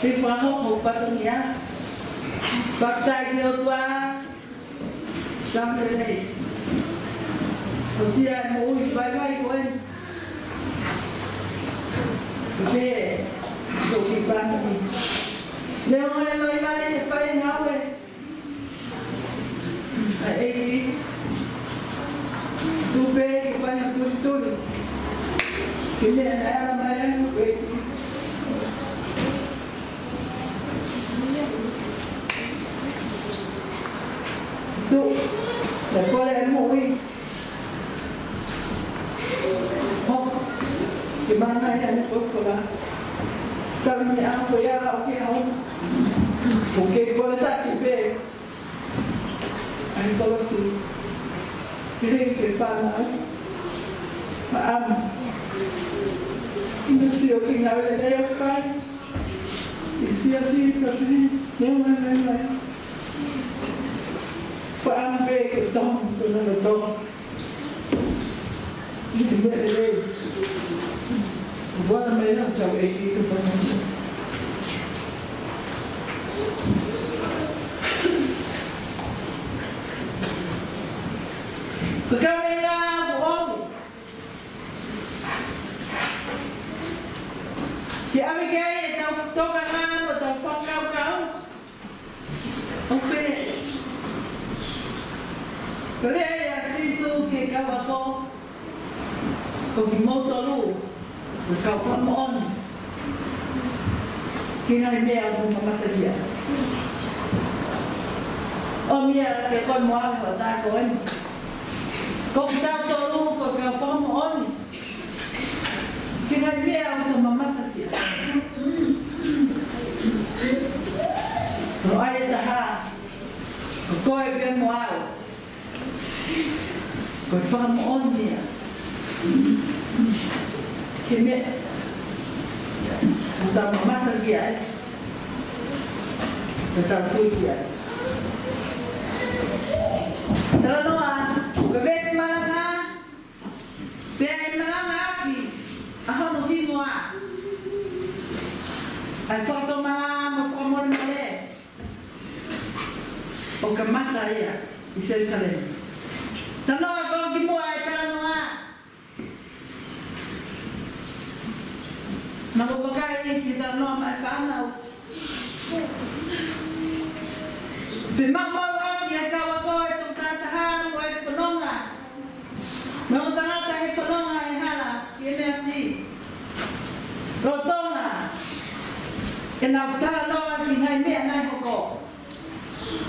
Te fakahoko fatongia. Fakafetaʻi ki he ʻOtua. Tau lelei. ʻOsi ʻa e moʻui vaivai ko eni. Pea, ko ki fāmili. Leo mai vaivai e fai ngāue. ʻA e ʻEiki. Tupe ke fai ha tulituli. Ke meʻa naʻe ala mai ai ʻa e ʻEiki. Tuʻu, te kole e moʻui. Hoko, ke mana ia ne folofola. Tala ni a ko ia o ke hau. Ko ke kole taki pē. ʻA e kolosi. Pehē ki he fānau. Faʻamu. ʻIna sio ki he ngāue lelei ʻoku fai. ʻI he siasi, ka te ne mai mai mai. Faʻamu pē ke tonu, ke nana tonu. ʻI he meʻa lelei. Ua mai na tau e ki ka tonu. Ka kau e ngā ʻoku ʻomi. Ke ʻave ki ai ʻetau tokanga mo ʻetau fakakaukau. ʻOku pehē. Ko e lea ʻa Sīsū ki he kau ako. Ko kimoutolu, ko e kau fakamoʻoni. Ki he ngaahi meʻa ʻoku mamata ki ai. ʻOmi ia kiate koe mo au he ʻaho ko eni. Ko kitautolu, ko e kau fakamoʻoni. Ki he ngaahi meʻa ʻoku tau mamata ki ai. Ko e taha, ko koe pē mo au. Ko e fakamoʻoni ia. Ki he meʻa ʻoku tau mamata ki ai. Ko e tau tui ki ai. Talanoa, ko e veesi malanga. Pea ʻe malanga ʻaki ʻa hono hingoa. ʻA e fakatomala mo e fakamolemole. ʻO kamata ia ʻi Selūsalema. Talanoa ko ē kimuʻa e talanoa. Naʻa ku vakai ki he talanoa maʻa e fānau. Fiemaʻu ʻaki ʻe he kau ako e tokotaha mo e fononga. Mo e tangata he fononga he hala ki he meʻa siʻi. Lolotonga ʻenau talanoa ki he ngaahi meʻa naʻe hoko.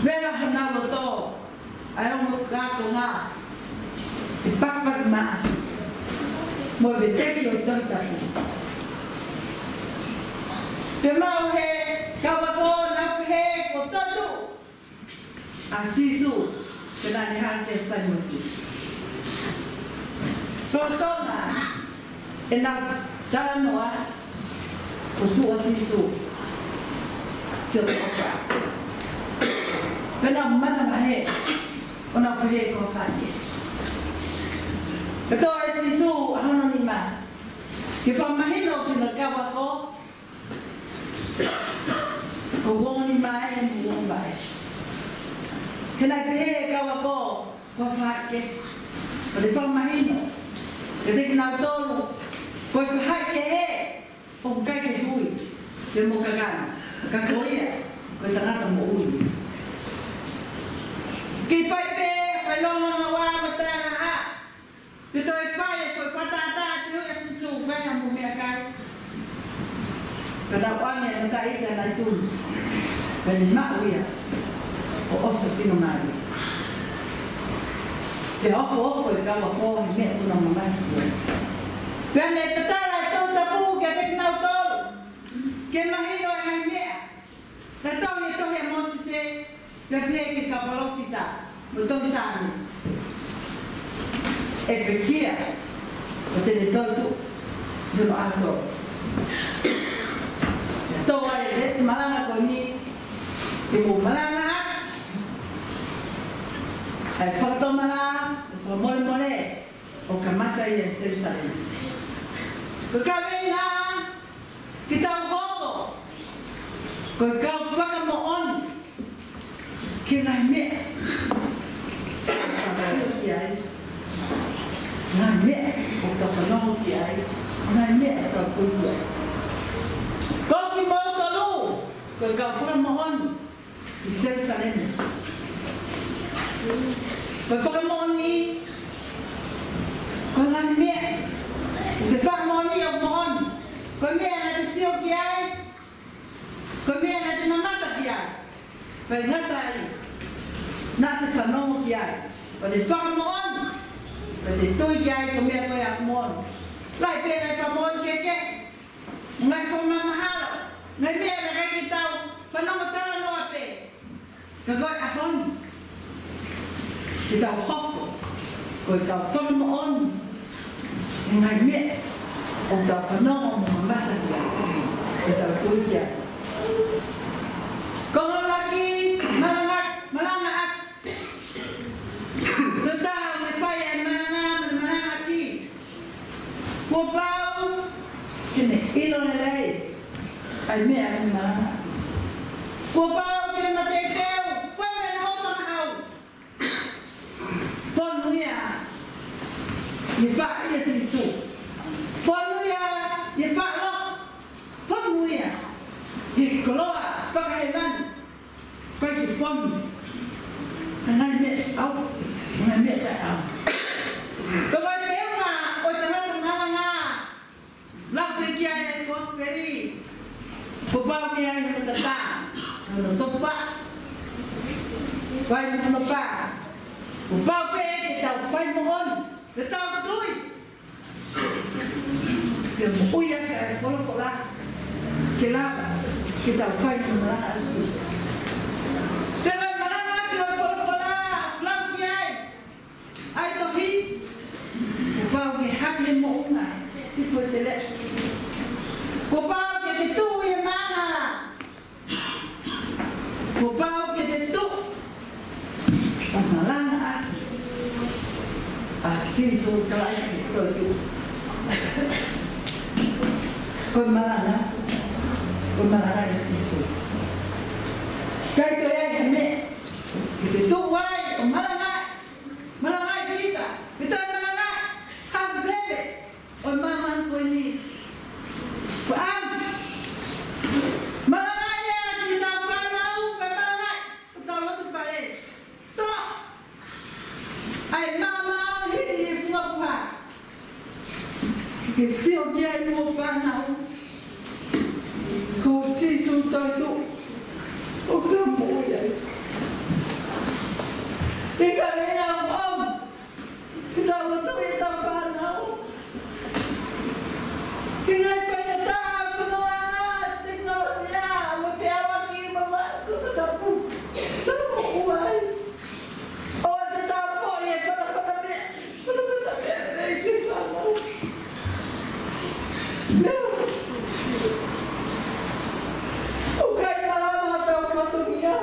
Vela honau loto ʻa e ongo kātoanga ʻi he pakipaki maʻa mo e veteki ʻo e Tohi Tapu. Pea maʻu ʻe he kau ako naʻa nau pehē kuo toetuʻu ʻa Sīsū, pea naʻa ne hanga ki ai ʻa Saimone Pita. Lolotonga ʻenau talanoa, kuo tuʻu ʻa Sīsū. Sio ki he ʻofa. Pea nau manavahē, ʻo nau pehē ko e faʻē. Pea toʻo ʻe Sīsū ʻa hono nima ke fakamahino ki he kau ako, ko hoʻo nima ē mo hoʻo vaʻe. He naʻe pehē ʻe he kau ako, ko e faʻē. Pea ne fakamahino kiate kinautolu, ko e faʻē ē ʻoku ʻikai ke hui pea mo e kakano, ka ko ia ko e tangata moʻui. Ke fai pē, fai longolongo ʻa e matanga. Pea toe fai e toe fakatātā ʻa e fehuʻi ʻa Sīsū, ko e Ka tau ʻoange e mataʻi ʻi he ʻaho ni. Pea ne maʻu ia ʻo ʻosi sino mālie. Pea ofoofo e kau ako he meʻa kuo nau mamata ki ai. Pea ne tatala e Tohi Tapu kiate kinautolu ke mahino e ngaahi meʻa naʻe tau ʻi he tohi ʻa Mōsese, pea pehē ki he kau palōfita mo e tohi Saame. ʻE pekia, ʻo te ne toetuʻu ʻi hono ʻato. Tō ai e veesi malanga ko eni, ke mou malanga ʻaki ʻa e fakatomala, ʻo fakamolemole, ʻo kamata ia ʻi Selusalema. Ko e kaveinga ke tau hoko ko e kau fakamoʻoni ki he ngaahi meʻa ʻoku tau sio ki ai, ngaahi meʻa ʻoku tau fanongo ki ai, ngaahi meʻa ʻoku tau tui ki ai. Ko kimoutolu ko e kau fakamoʻoni ʻi Selusalema. Ko e fakamoʻoni, ko e ngaahi meʻa ʻoku te fakamoʻoni ʻoku moʻoni. Ko e meʻa naʻa te sio ki ai, ko e meʻa naʻa te mamata ki ai. Pea ʻi he ngata ai, naʻa te fanongo ki ai. Pea te fakamoʻoni, pea te tui ki ai, ko e meʻa ko ia ʻoku moʻoni. Lahi pē ngaahi fakamoʻoni kehekehe, ngaahi fakamamahalo, ngaahi meʻa naʻe ʻikai ke tau fanongo talanoa pē. Ka ko e ʻaho ni, ke tau hoko ko e kau fakamoʻoni he ngaahi meʻa ʻoku tau fanongo mo mamata ki ai, ʻoku tau tui ki ai. Ko e ʻuluaki, malanga, malanga ʻaki. Ko e taha ʻoku ne fai e malanga, mo e malanga ʻaki, kuo pau ke ne ʻilo lelei ʻa e meʻa ʻoku ne malanga. Kuo pau ke ne mateuteu, fonu ʻene ʻofa maʻau. Fonu ia ʻi he faʻa ʻia Sīsū. Fonu ia ʻi he faʻa lotu. Fonu ia ʻi he koloa fakahēvani. Ko e kiʻi fonu ʻa e ngaahi meʻa ʻaʻau, ʻa e ngaahi meʻa ʻaʻau. Ko e teunga ʻo e tangata malanga, lau pē ki ai e kosipeli, kuo pau ke ʻi ai hono tatā, hono tofa, fai mo hono pā. Kuo pau pē ke tau fai moʻoni, ke tau tui. Ke moʻui ʻaki ʻa e folofola, ke lava ke tau fai mo e malanga ʻaki. Te ne malanga ʻaki ʻa e folofola, lau ki ai ʻa e tohi. Kuo pau ke hake he moʻunga, sifo e tele. Kuo pau ke te tuʻu ʻi he maʻananga. Kuo pau ke te tuʻu ʻo malanga ʻaki ʻa Sīsū Kalaisi toetuʻu. Ko e malanga, ko e malanga ʻa Sīsū. ʻIkai toe ʻi ai ha meʻa ke te tuʻu ai ʻo malanga, malanga ʻi kita, ke toe malanga ha veve ʻo e māmani ko eni. Ko e ʻamu. Malanga ia ki heʻetau fānau, pea malanga ʻi hotau loto fale. Toʻo ʻa e maumau hili e funga puha. Ke sio ki ai mo e fānau. Ko Sīsū toetuʻu ʻoku tau moʻui ai. Ke kale ia ʻo ʻamu. Ke tau lotu ʻi heʻetau fānau. Ke ngaahi faingataʻa, fononga, tekinolosia, mo e feʻauaki, mo e vaʻa, ko e tapu. Tau moʻui ai. ʻOua te tau foʻi e fatafata meʻa, fatafata meʻa lelei ki he fānau. Meʻa. ʻOku ʻikai malava ʻetau fatongia.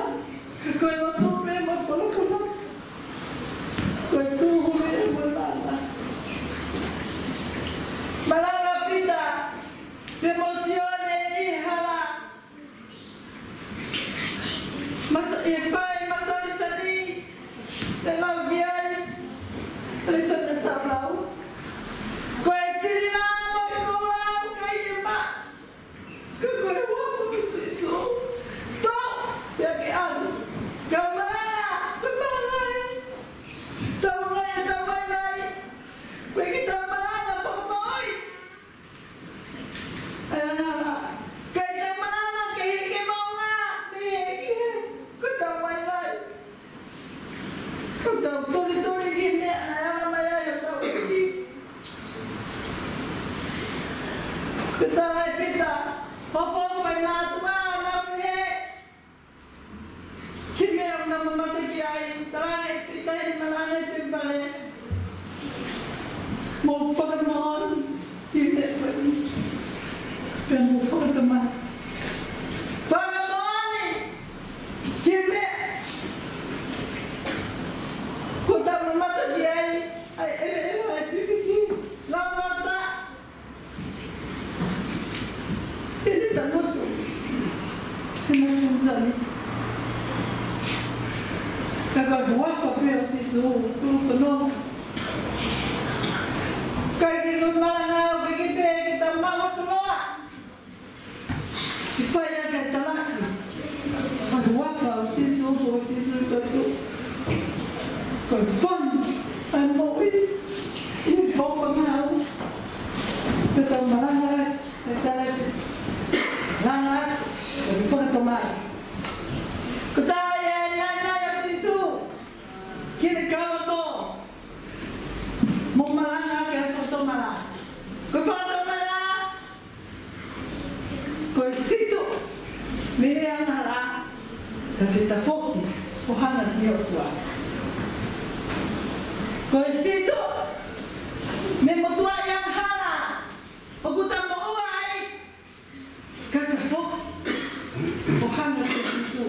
Tala ʻe Pita, ʻoku fai mātuʻa ʻa e pehē ki he meʻa ʻoku na mamata ki ai, tala ʻe Pita ʻi he malanga ʻi temipale. Mou fakamoʻoni ki he meʻa ko eni. Pea mou fakatomala. Fakamoʻoni ki he meʻa ʻoku ta mamata ki ai, ʻa e ʻeveʻeva, ʻa e pipiki, laulauta. Sini tamutu. Kena sumsani. Ka ko e huafa pē ʻo Sīsū, tuʻu fononga. ʻIkai ke tau malanga, ʻikai ke pē ke tau maʻu ha koloa. ʻI fai ʻa e talaki. Ko e huafa ʻo Sīsū, ko Sīsū toetuʻu. Ko e fonu ʻa e moʻui ʻi he houʻeiki ngāue. Ke tau malanga, ke talaki. Malanga, ke fakatomala. Ko e taha ia e nānā ʻa Sīsū ki he kau ako. Mou malanga ke fakatomala. Ko e fakatomala, ko e sītuʻa mei he angahala, ka te tafoki ʻo hanga ki he ʻOtua. Ko e sītuʻa mei he motuʻaʻi angahala ʻoku ta moʻua ai, ka tafoki ʻo hanga kia Sīsū.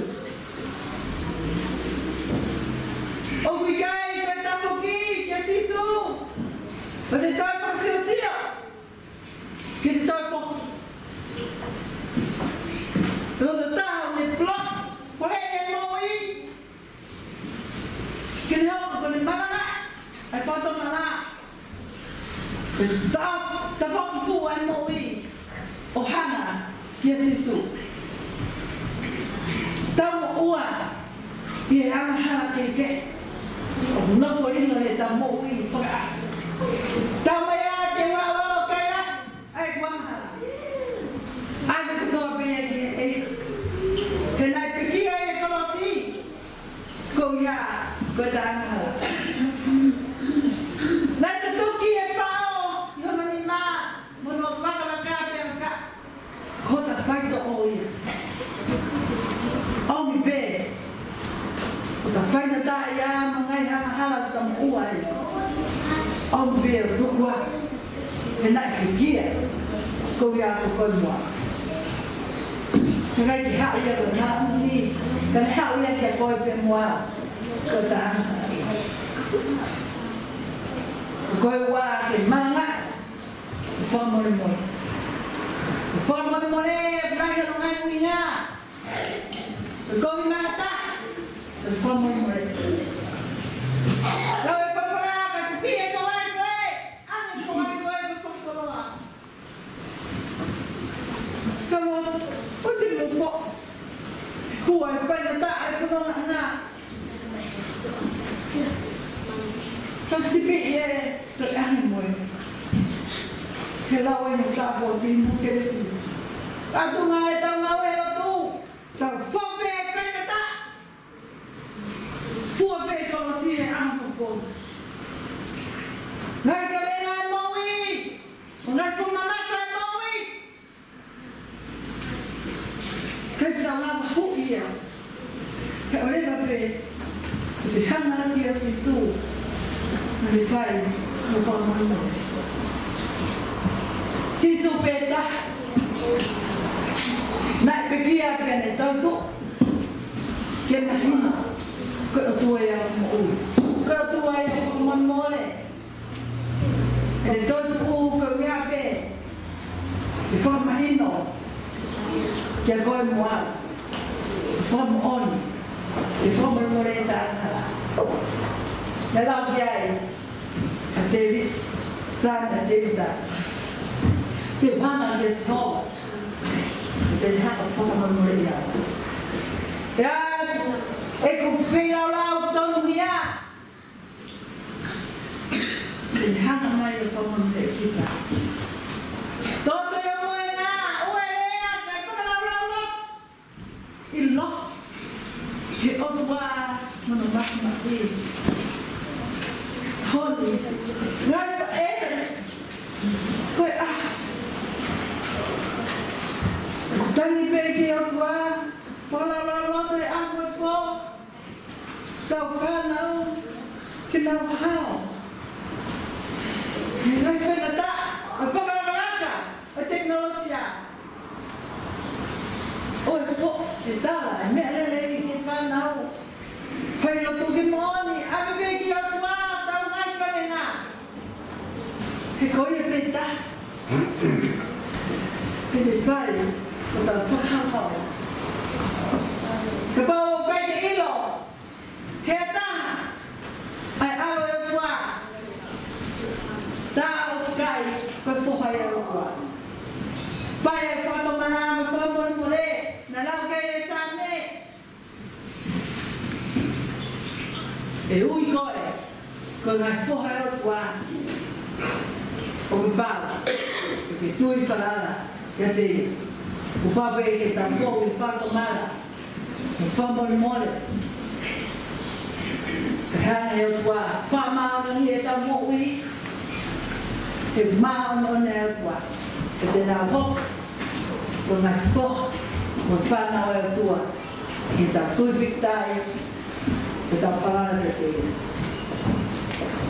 ʻOku ʻikai ko e tafoki kia Sīsū, ko e toe fakasiosio, ke toe foki. Ko e taha ʻo e block, ko e moʻui. Ke ne hoko ko ʻene malanga, ʻa e fakatomala. Ke ta-, tafoki fua ʻa e moʻui ʻo hanga kia Sīsū. Tau moʻua ʻi he angahala kehekehe. ʻOku nofo lilo he tau moʻui fakaʻaho. Tau mai ā ke vavao kai ā, ʻa e kuanga hala. ʻA e kotoa pē ia ki he ʻEiki. He naʻe pekia ʻi he kolosi. Ko ia, ko e taʻanga hala. Naʻe tutuki e fao ʻi hono nima, mo hono vakavaka pē ʻa e ka. Ko hota faitoʻo ia. ʻOmi pē. Ko hota faingataʻaʻia mo e ngaahi angahala ʻoku ta moʻua ai. ʻOmi pē ʻo tuku ā. He naʻe pekia. Ko ia ko koe mo au. He ʻikai ke haʻu ia ko e māʻoniʻoni. Ka ne haʻu ia kia koe pē mo au. Ko e taʻanga. Ko e ua ke malanga. Fakamolemole. Fakamolemole, ʻoku lahi hono ngaahi ʻuhinga. Ko e kovi mata. Fakamolemole. Lau e fakamolemole, ka sipi e tō ai koe. ʻAne tō ai koe, ko e fakakoloa. Ka lo, ʻo te mo fo. Fua e faingataʻa e fononga na. Ka sipi e, ko e ʻaho mo e. Ke lau e no ka po ti mo ke lesi. Ka tu mai e tau mau e lotu. Tau fo pē e faingataʻa. Fua pē kolosi e ʻaho ko. Ngaahi kavenga e moʻui. Ngaahi fua mamata e moʻui. Ka tau lava huʻi ia. Ka ʻoleva pē, te hanga kia Sīsū, naʻa ne fai, mo fakamolemole. Sīsū pē taha. Naʻe pekia pea ne toetuʻu. Ke mahino, ko e ʻOtua ia ʻo e moʻui. Ko e ʻOtua ia ʻo e fakamolemole. ʻE ne toetuʻu ko ia pē. ʻE fakamahino. Kia koe mo au. ʻE fakamoʻoni. ʻE fakamolemole e taʻanga. Naʻe lau ki ai. ʻA Tēvita. Sana Tēvita. Te u hanga kia Sihova. Te ne hanga fakamolemole ia. ʻE ʻeku feilaulau tonu ia. Te ne hanga mai ʻo fakamolemole kita. Toto ia mo e na, ʻoua ʻe lea, kae fakalaulauloto. ʻIlo. He ʻOtua, mo hono mafimafi. Holi. Ngaahi faʻē. Ko e ʻaho. Tangi pē ki he ʻOtua, fakalaulauloto he ʻaho mo e pō, tau fānau ke nau hao. He ngaahi faingataʻa ʻa e fakalakalaka ʻa e tekinolosia. ʻOi, foʻi tala, ʻa e meʻa lelei ki he fānau. Fai lotu ki he moʻoni, ʻave pē ki he ʻOtua, tau ngaahi faingataʻa. He ko ia pē taha. Te ne fai, ko tau fakahau. Kapau ʻoku ʻikai ke ʻilo, he taha, ʻa e ʻAlo ʻo e ʻOtua. Tā ʻoku ʻikai, ko e Foha ia ʻo e ʻOtua. Fai e fakatomala mo e fakamolemole, naʻe lau ki ai e Saame. ʻE ui koe, ko e ngaahi foha ʻo e ʻOtua. ʻOku pau ke ke tui falala kiate ia. ʻOku pau pē ke tau fou ʻi he fakatomala, ʻi he fakamolemole. Kae hanga ʻe he ʻOtua ʻo fakamāʻoniʻoniʻi ʻetau moʻui, he māʻoniʻoni ʻa e ʻOtua. Pea te nau hoko ko e ngaahi foha, ko e fānau ʻa e ʻOtua, ke tau tui pīkitai, ke tau falala kiate ia.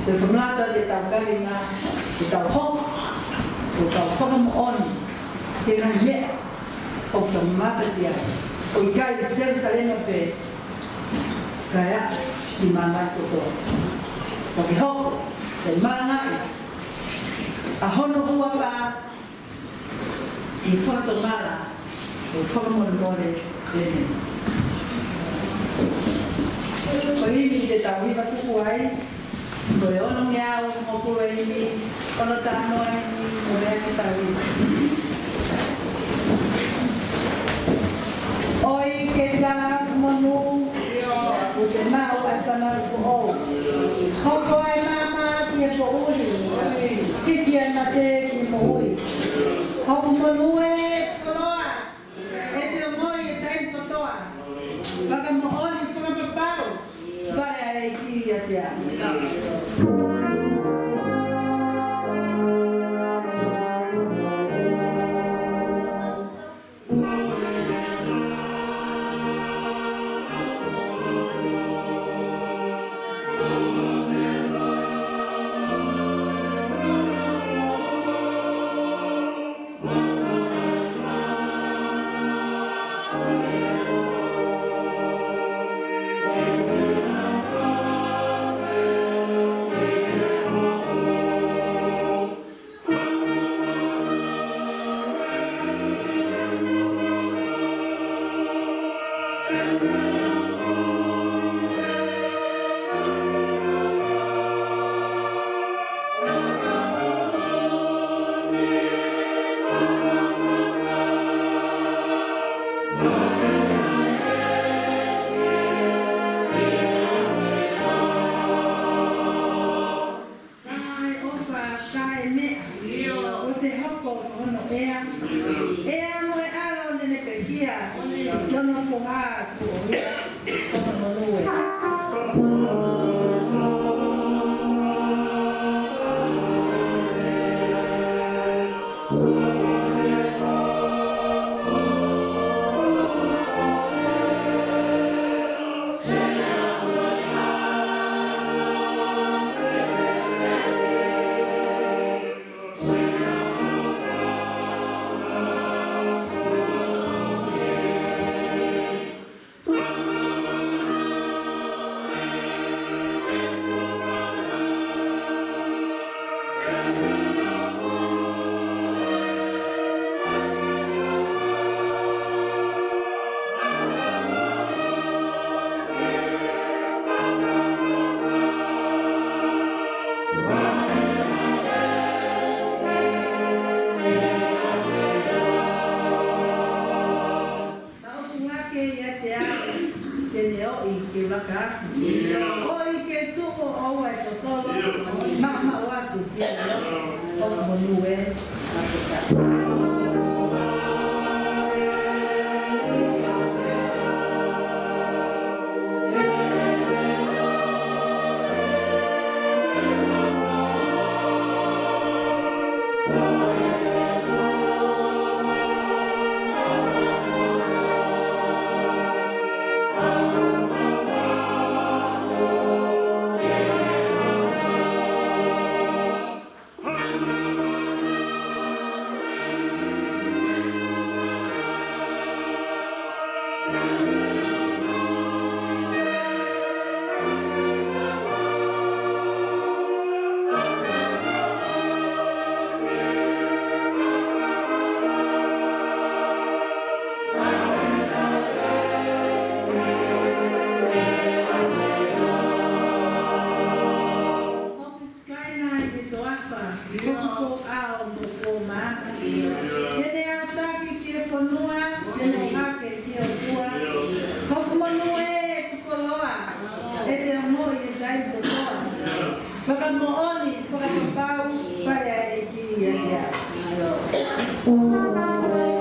Pea fakamanatu ʻetau kāinga, ke tau hoko ko ʻetau fakamoʻoni ki he ngaahi meʻa ʻoku tau mamata ki ai, ʻoku ʻikai ʻi Selusalema pē, kae ʻi māmani kotoa. Pea ke hoko ko e malangaʻi ʻa hono huafa, ʻi he fakatomala, ʻi he fakamolemole. ʻĒmeni. Ko e himi te tau hifo atu ai, ko e ono ngeau mo e hongofulu, himi, ono taha noa, himi, mo e meʻa ke tau himi. ʻOi ke tau monū, ʻoku ke maʻu ʻa e fanauʻi foʻou. Hoko ʻa e maama ki he poʻuli, hiki ʻa e mate ki he moʻui. Hoku monū ē, koloa ʻe te ongoʻi ʻi he taimi kotoa. Fakamoʻoni, fakapapau, fale ʻa e ʻEiki ʻiate au. Kae ʻofa, kae meʻa. ʻIo. ʻO te hoko ko hono ʻea. ʻEa mo e ʻAlo naʻa ne pekia. Ki hono foha kuo ʻea. Ko hono monū ē. Naʻa ʻoku hake ʻiate au, te ne ʻoʻi ke laka atu. ʻIo. ʻOi ke tuʻu ʻo ʻoua ʻe totolo, ʻio, maʻumaʻu atu ki he ʻEiki, hoku monū ē. Ko e ʻao mo e koma. Te ne ʻataki ki he fonua, te ne ʻohake ki he ʻOtua. Ko hoku monū ē, ko e koloa, ʻe te ongoʻi ʻi he taimi kotoa. Fakamoʻoni, fakapapau, fale ʻa e ʻEiki ʻiate au. Ko e māfimafi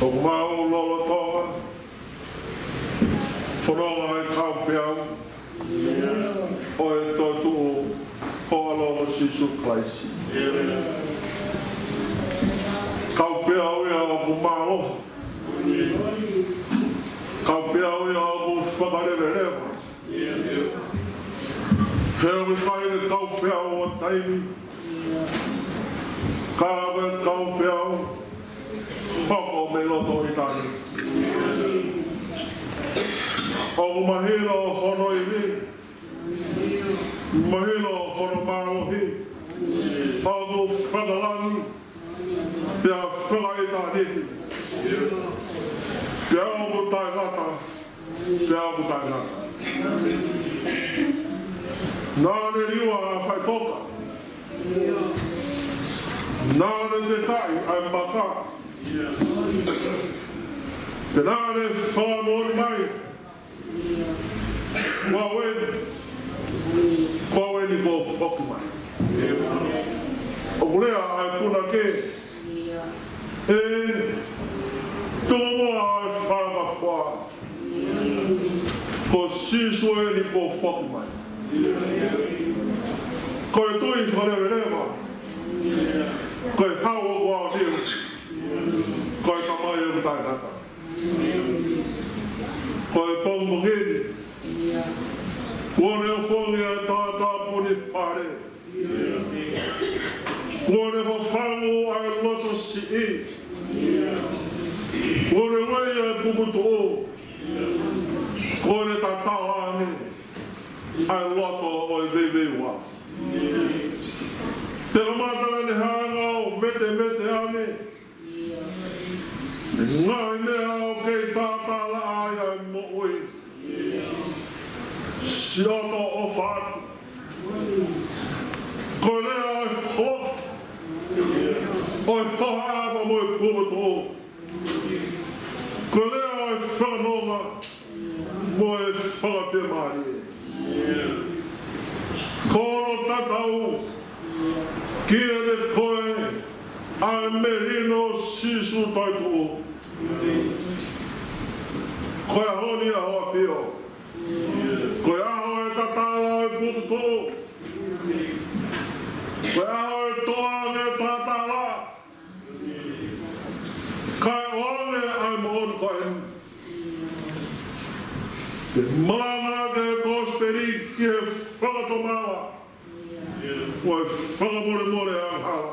ʻoku mau lolotonga fononga he kau peau ʻo e toetuʻu ʻo e ʻAlo ko Sīsū Kalaisi. Kau peau ia ʻoku mālohi. Kau peau ia ʻoku fakaleveleva. He ʻoku ʻikai ko e kau peau ʻo e taimi, ka ko e kau peau ʻoku hoko mei loto ʻitāniti. ʻOku mahino hono ivi, mahino hono mālohi, ʻoku fakalangi pea fakaʻitāniti. Pea ʻoku taʻengata, pea ʻoku taʻengata. Naʻa ne liua ʻa faʻitoka. Naʻa ne tekaʻi ʻa e maka. Pea naʻa ne fakamoʻoni mai, ko au eni, ko au eni kuo foki mai. ʻOku lea ʻa e punake, ʻe tuku muʻa ʻa e fakafoa. Ko Sīsū eni kuo foki mai. Ko e tui fakaleveleva. Ko e hau ʻoku aʻu ki he niu. Ko e tamai ʻoku taʻengata. Ko e pongipongi ni, kuo ne ʻofongi ʻa e tātāpuni fale. Kuo ne fafangu ʻa e loto siʻi. Kuo ne ueʻi ʻa e puputuʻu. Kuo ne tatala ange ʻa e loto ʻo e veiveiua. Te kamata ne hanga ʻo metemete ange. Ngaahi meʻa ʻoku kei tātalaʻa ai ʻa e moʻui. Siʻoto ʻofa atu. Ko e lea ʻo e ho-, ʻo e hohaʻa mo e puputuʻu. Ko e lea ʻo e fakanonga mo e fakafiemālie. Ko hono tatau kiate koe ʻa e melino ʻo Sīsū toetuʻu. Ko e ʻaho ni ʻaho ʻafio. Ko e ʻaho ʻe tatala ʻa e puputuʻu. Ko e ʻaho ʻe toʻa ange ʻa e tatala. Kae ʻoange ʻa e moʻoni ko eni. Ke malanga ʻa e kosipeli ki he fakatomala mo e fakamolemole angahala.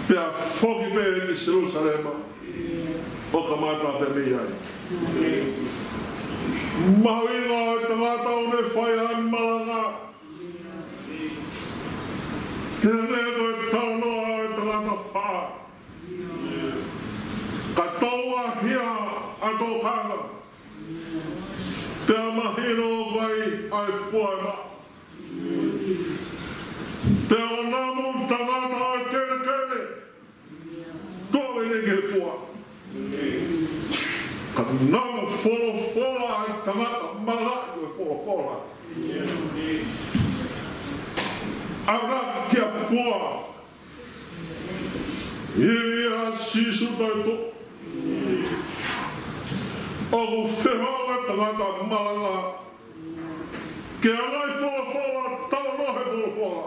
Pea foki pē ki Selūsalema ʻo kamata pē mei ai. Mahuʻinga ʻa e tangata ʻoku ne fai ʻa e malanga. Te ne ko e talanoa ʻa e tangata fā. Ka tau ʻahia ʻa e tokanga. Pea mahino ʻoku ʻi ai ʻa e fua ʻe maʻa. ʻAnaki kia fua. Ivi ʻa Sīsū Toetuʻu. ʻOku fehoʻo e tangata malanga ke ʻai e folofola, talanoa he folofola.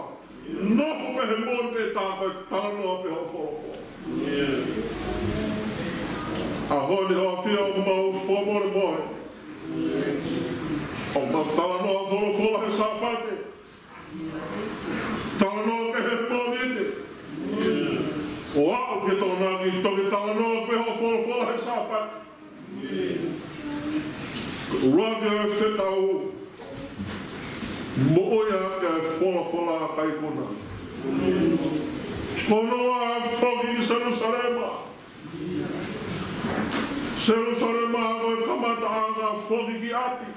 Nofo pē he moʻoni pē tā ko e talanoa pē hoʻo folofola. ʻAho ni ʻoku ʻafio ʻemau fakamolemole. ʻOku mau talanoa folofola he Sāpate. Talanoa pē he Mōnite. ʻO aʻu ki he Tokonaki, toki talanoa pē hoʻo folofola he Sāpate. Lua ke fekau mo ia ke folofola kaikuna. Ko Noa foki ki Selūsalema. Selūsalema ko e kamataʻanga foki ki ʻapi.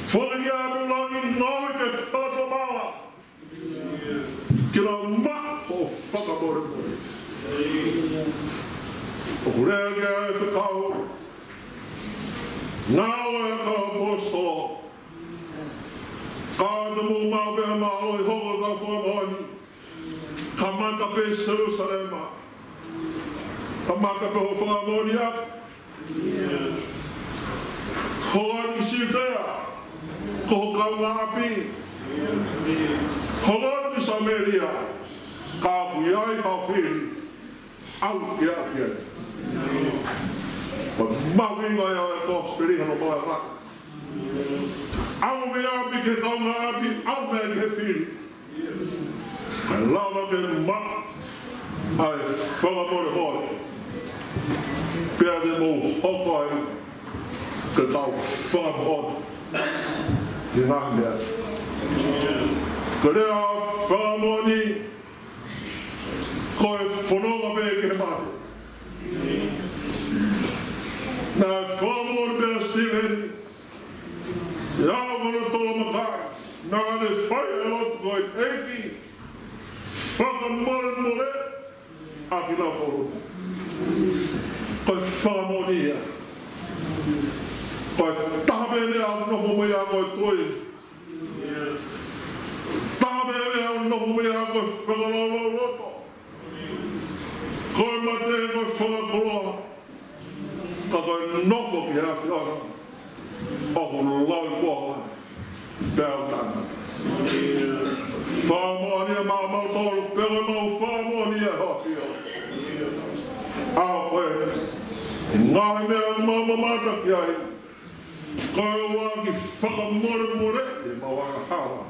Foki ki ʻapi, langi ngāue ke fakatomala. Ke lau maʻu hoʻo fakamolemole. ʻOku lea ki ai e fekau. Ngāue ʻa e Kau ʻAposetolo. Ka te mou maʻu pē mālohi hoko ʻa e fakamoʻoni. Kamata pē Selūsalema. Kamata pē hoʻo fakamoʻoni ʻapi. Hoko atu ki Siutea, ko ho kaungāʻapi. Hoko atu ki Samēlia, ka ʻoku ʻi ai haʻo fili, ʻalu ki ai. Ko e mahuʻinga ia ʻo e kosipeli hono malanga. ʻAlu mei ʻapi ki he kaungāʻapi, ʻalu mei ai ki he fili. Kae lava ke maʻu ʻa e fakamolemole. Pea te mou hoko ai ko e kau fakamoʻoni ʻi he ngaahi meʻa. Ko e lea fakamoʻoni ko e fononga pē ki he mate. Naʻe fakamoʻoni pē ʻa Sitiveni. ʻI he ʻaho hono tolomakaʻi, naʻa ne fai ʻa e lotu ko e, ʻEiki, fakamolemole ʻa kinautolu. Ko e fakamoʻoni ia. Ko e taha pē ʻoku nofo mo ia ko e tui. Taha pē ʻoku nofo mo ia ko e fakalaulauloto. Ko e mate ko e fakakoloa. Ka ko e nofo ki he ʻAfiona ʻoku lauikuonga pea ʻoku taʻengata. Fakamoʻoni ia maʻamautolu, pea ko ʻemau fakamoʻoni ia ʻaho ni. ʻA ko e ngaahi meʻa ʻoku mau mamata ki ai, ko e ʻuluaki fakamolemole ʻemau angahala.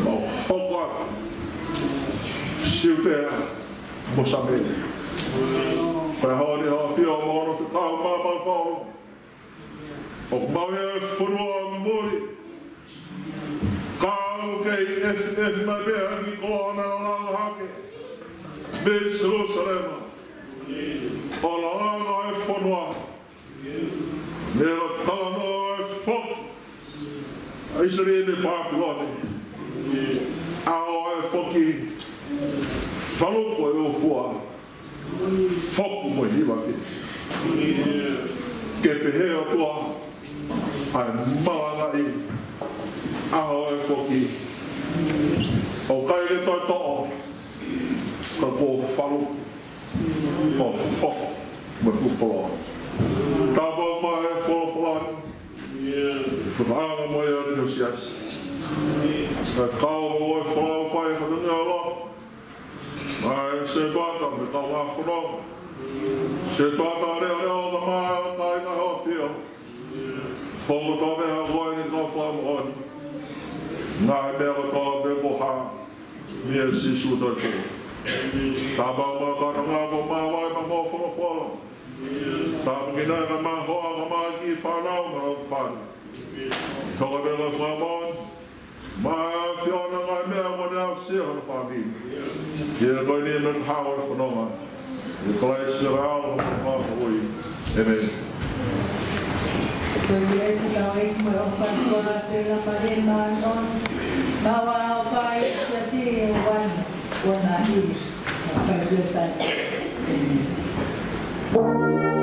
Mau hoko atu Siutea mo Samēlia. Ko e ʻaho ni ʻoku ʻafio mo hono fekau maʻamautolu. ʻOku mau ʻi he fonua muli. Ka ʻoku kei ʻefiʻefi mai pē ʻa e kiʻi koloa naʻa langa hake mei Selūsalema. ʻO langa e fonua. Mei he talanoa ʻo e foki ʻa ʻIsileli mei Pāpilone. ʻA ʻo e foki, faluku e ʻū fua, foki mo e hiva ke. Ke pehē ʻOtua, ʻa e malangaʻi ʻa ʻo e foki. ʻOku ʻikai ke toe toʻo, ka kuo faluku ʻo foki mo e kupolo. Tāpuakiʻi mai e folofola ni. Fakaʻaonga mai ʻa e siasi. Ka kau mo e folau fai ka tonu alo. Mai se tuata me kau a folau. Se tuata leo leo ka mai ka ina ʻoku ʻafio. Ko ko tō me ha koe ni ka fakamoʻoni. Ngaahi meʻa ko tō me ko ha. Mia Sīsū Toetuʻu. Tāpuakiʻi mai ka ngā ko mā vai ma mo folofola. Tāpuakiʻi mai ka mā hoa ka mā kiʻi fānau ma lau pani. Tō me ko fakamoʻoni. Mai ʻAfiona ngaahi meʻa ko ne aʻusia hono fāmili. Ia ko eni me hao e fononga. ʻI Kalaisi ʻa e ʻAlo ko e Fakamoʻui. ʻĒmeni. Ko e kelesi ʻa e ʻEiki mo e ʻofa ʻa e ʻOtua, pea mo e ʻofa ʻa e Tamai, pea mo e ʻofa ʻa e Siasi, ʻo ʻalu ʻo nau hili. Ko e kelesi ʻa e ʻEiki. ʻĒmeni.